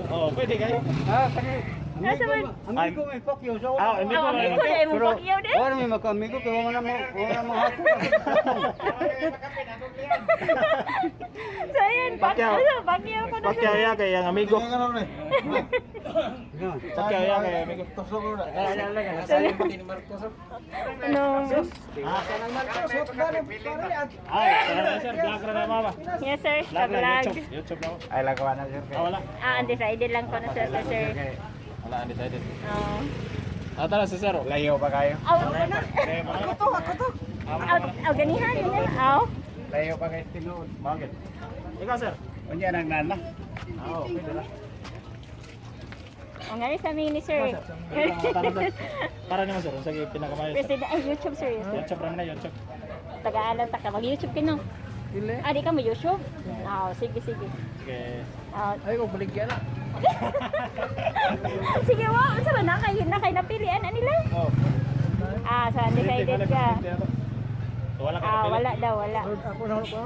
Oh, pwede kayo. Ah, kani. Nasa man? Amigo may Pacquiao sa Ah, hindi Oh, ko amigo na imong Pacquiao din. Wala may magka-amigo kay wala mo wala mo hako. So ayun, Pacquiao. Pacquiao. Pacquiao ko na Pacquiao sir. ya kay ang amigo. Pacquiao ya kay amigo. No. Ay, tara sir, vlog ra na mama. Yes sir, sa Vlog ra vlog. YouTube, YouTube na. Ay lagawa na sir. Ah, wala. Ah, undecided lang ko na sir, sir. Sir. Wala undecided. Oo. Ah, tara si sir. Layo pa kayo. Aw, Ako to, ako to. aw, aw, ganihan, ganyan. Aw. Layo pa kayo tinuod. Bakit? Ikaw sir. Unya nang nana. Ah, okay dala. O nga rin sa amin ni sir. Para nimo sir, unsa gyud pinakamayo sir? President, ay, YouTube sir. YouTube. YouTube ra man na YouTube. Taga-alam ta ka. Mag-YouTube ka no? Ah, di ka mo YouTube? Ah, sige, sige. Sige. Ah, Ay, ko baligya na. sige, wow. Unsa ba na kayo na kayo napilian anila? Oh. Ah, so undecided ka. So, wala ka Ah, napili? wala daw, wala. Ako na ako.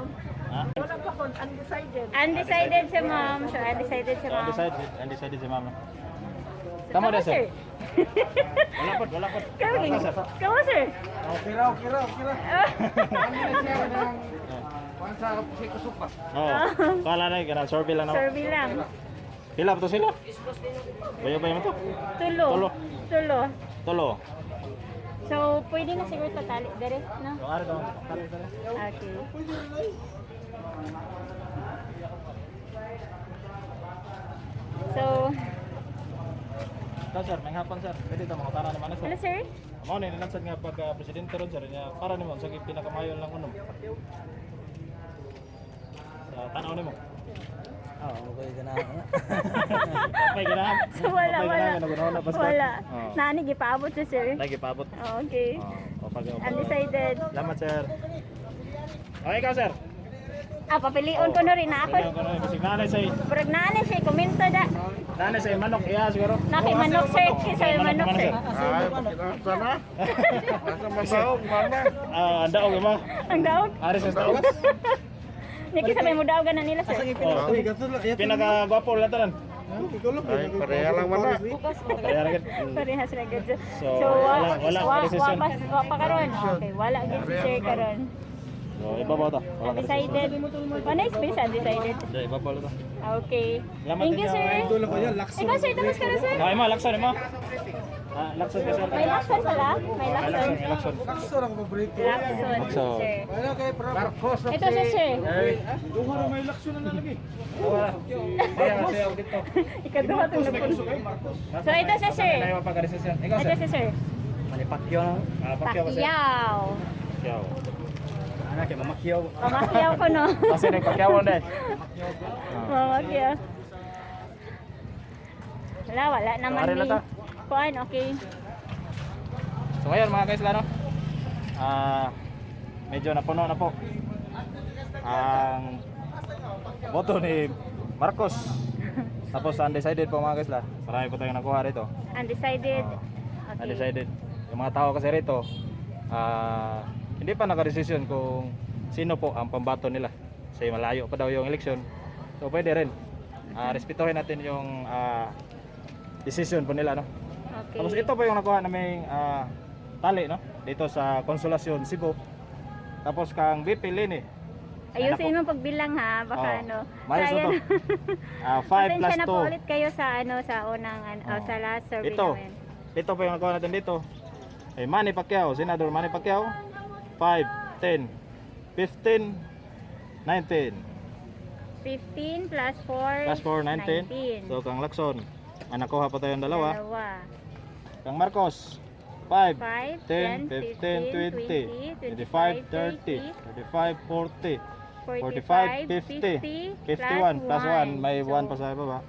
Ha? Wala pa kon undecided. Undecided si ma'am. So undecided si So, ma'am. undecided, undecided si ma'am. So, Tama kamo, na, sir. Wala pod, wala pod. Kamo, Wala, sir. kamo, sir. Okay ra, okay ra, okay ra. Kuan sa si kusupa. Oo. Wala na, ganang survey lang na. Survey lang. Pila pa to sila? Bayo-bayo mo to? Tulo. Tulo. Tulo. Tulo. So, pwede na siguro tatali dere, no? Yung ari to. Tali, tali. Okay. So, Ikaw sir, may hapon sir. Pwede to mga tara naman na sir. hello sir. Mao ni nilansad nga pagka presidente ron sir niya para nimo sa pinakamayo lang unom. Sa tanaw nimo. Ah, okay ganahan na. Okay ganahan. So, wala, Okay, wala. ganahan, ganahan na basta. Wala. Oo. Nani, gipaabot siya sir. Lagi paabot. Oh, okay. Oo, okay, okay. Undecided. Salamat sir. Okay ikaw sir. Ah, papilion ko na rin na ako. Pilion ko na rin. Bisig nanay say, Murag naani siya, komento da. nanay say manok iya siguro. Naki manok sir, kisa Ay, manok sir. Ay, sana. Nasa masaog mama. Ah, anda og mo. Ang daog. Ari sa daog. Nya kisa may mudaog na nila sir. Oh. Uy, gato lang. Pinaka gwapo lang tanan. Ay, pareha lang man na. Kaya ra gid. Parehas ra gud. So, wala wala wa, decision. wa, pa, wa pa karon. Okay, wala gid si sir karon. So, ibabaw ta. Wala ka decision. Undecided. Wala space undecided. So, ibabaw ta. Okay. Salamat Thank you din, sir. Tulog ko yan, lakson. Ikaw sir, tapos ka na sir. Okay mo, lakson mo. Ah, lakson ka sir. May lakson pala? May May lakson. lakson, may lakson. Lakson ako paborito. Lakson, Lakson. sir. Ano kay Prab? Marcos Ito si sir. Duha ra may lakson na nalagi. Siya, siya dito. Ikaduha itong napun. So ito si sir. Tayo pa ka sir. Ikaw Ito sir. si sir. Manipakyo na. Ah, Pacquiao ka sir. Pacquiao. Pacquiao. Ana kay mamakyaw. Pamakyaw ko no. Kasi nag Pacquiao na. Mamakyaw. Wala, wala naman Ari ni. na ta. Kuan, okay. So ngayon mga guys, lano. Ah, medyo napuno na po ang boto ni Marcos. Tapos undecided po mga guys la. Marami po tayong nakuha rito. Undecided. Oo. Okay. Undecided. Yung mga tao kasi rito, ah, hindi pa nakadesisyon kung sino po ang pambato nila. Kasi malayo pa daw yung eleksyon. So pwede rin. Ah, respetuhin natin yung decision po nila, no? Okay. Tapos ito po yung nakuha naming tali, no? Dito sa Consolacion, Cebu. Tapos kang BP Lini. Ayusin mo pagbilang ha, baka Oo. ano. Mayos na Sayang. to. 5 Pasensya plus na po 2. ulit kayo sa ano sa unang ano, Oo. sa last survey Ito. namin. Ito po yung nakuha natin dito. Ay Manny Pacquiao, Senador Manny Pacquiao. 5, 10, 15, 19. 15 plus 4 Plus 4, 19. So kang Lacson, ang nakuha pa tayong dalawa. Dalawa. Kang Marcos, 5, 5, 10, 15, 20, 25, 30, 35, 40, 45, 50, 51, plus 1, may 1 pa sa baba.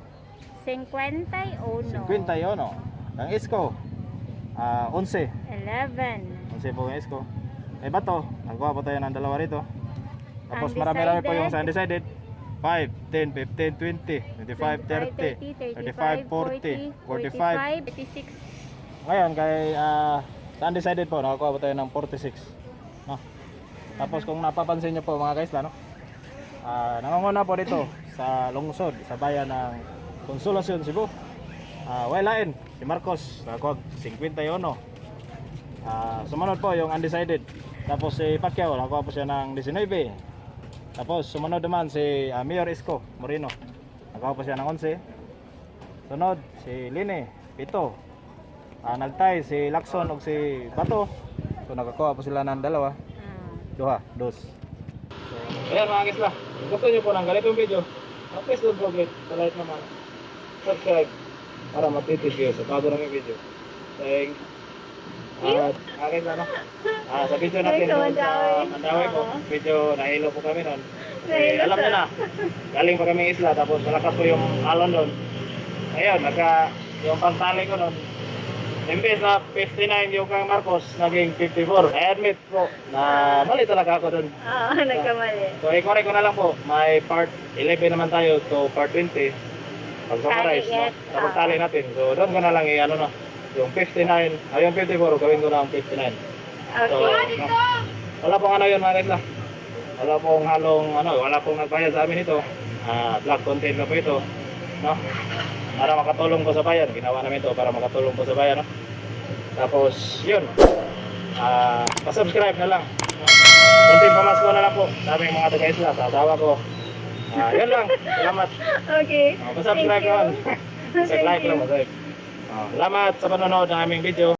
51. 51. Ang Isko, 11. 11. 11 po ang Isko. Eh bato, nagkuha pa tayo ng dalawa rito. Tapos marami-rami po yung sa undecided. 5, 10, 15, 20, 25, 30, 35, 40, 45. 36. Ngayon kay sa undecided po, nakakuha po tayo ng 46. No? Tapos kung napapansin niyo po mga guys, no? Nangunguna po dito sa lungsod, sa bayan ng Consolacion, Cebu. Wala si Marcos, nakakuha 51. Sumunod po yung undecided. Tapos si Pacquiao, nakakuha po siya ng 19. Tapos sumunod naman si Mayor Isko Moreno. Nakakuha po siya ng 11. Sunod si Lini, 7. Nagtay si Lacson ug si Bato. So nakakuha po sila ng dalawa. Duha, dos. So, ayan mga kisla, kung gusto niyo po ng ganitong video, please don't forget to like naman, subscribe, para ma-update kayo sa bago namin video. Thanks. At akin ano, sa video natin Ay, sa doon sa Mandaue. Mandaue po, Oo. medyo nahilo po kami noon. Eh, Nahilo alam niyo na, galing pa kami isla, tapos malakas po yung alon doon. Ayun, yung pantali ko noon, imbes na 59 yung kang Marcos, naging 54. I admit po na mali talaga ako doon. Oo, nagkamali. So, i-correct ko na lang po. May part 11 naman tayo to part 20. Pag-summarize, Tali, no? yes. Tapos tali natin. So, doon ko na lang i-ano, no? Yung 59, ay yung 54, gawin ko na ang 59. So, Okay. no? Wala pong ano yun, mga guys, no? Wala pong halong, ano, wala pong nagbayad sa amin ito. Vlog content na po ito. No? Para makatulong po sa bayan. Ginawa namin ito para makatulong po sa bayan, no? Tapos, yun. Pa-subscribe na lang. Kunting pamasko na lang po sa aming mga taga-isla, sa asawa ko. Yun lang. Salamat. Okay. Pa-subscribe Thank you. naman. Like Thank lang, you. like. Salamat sa panonood ng aming video.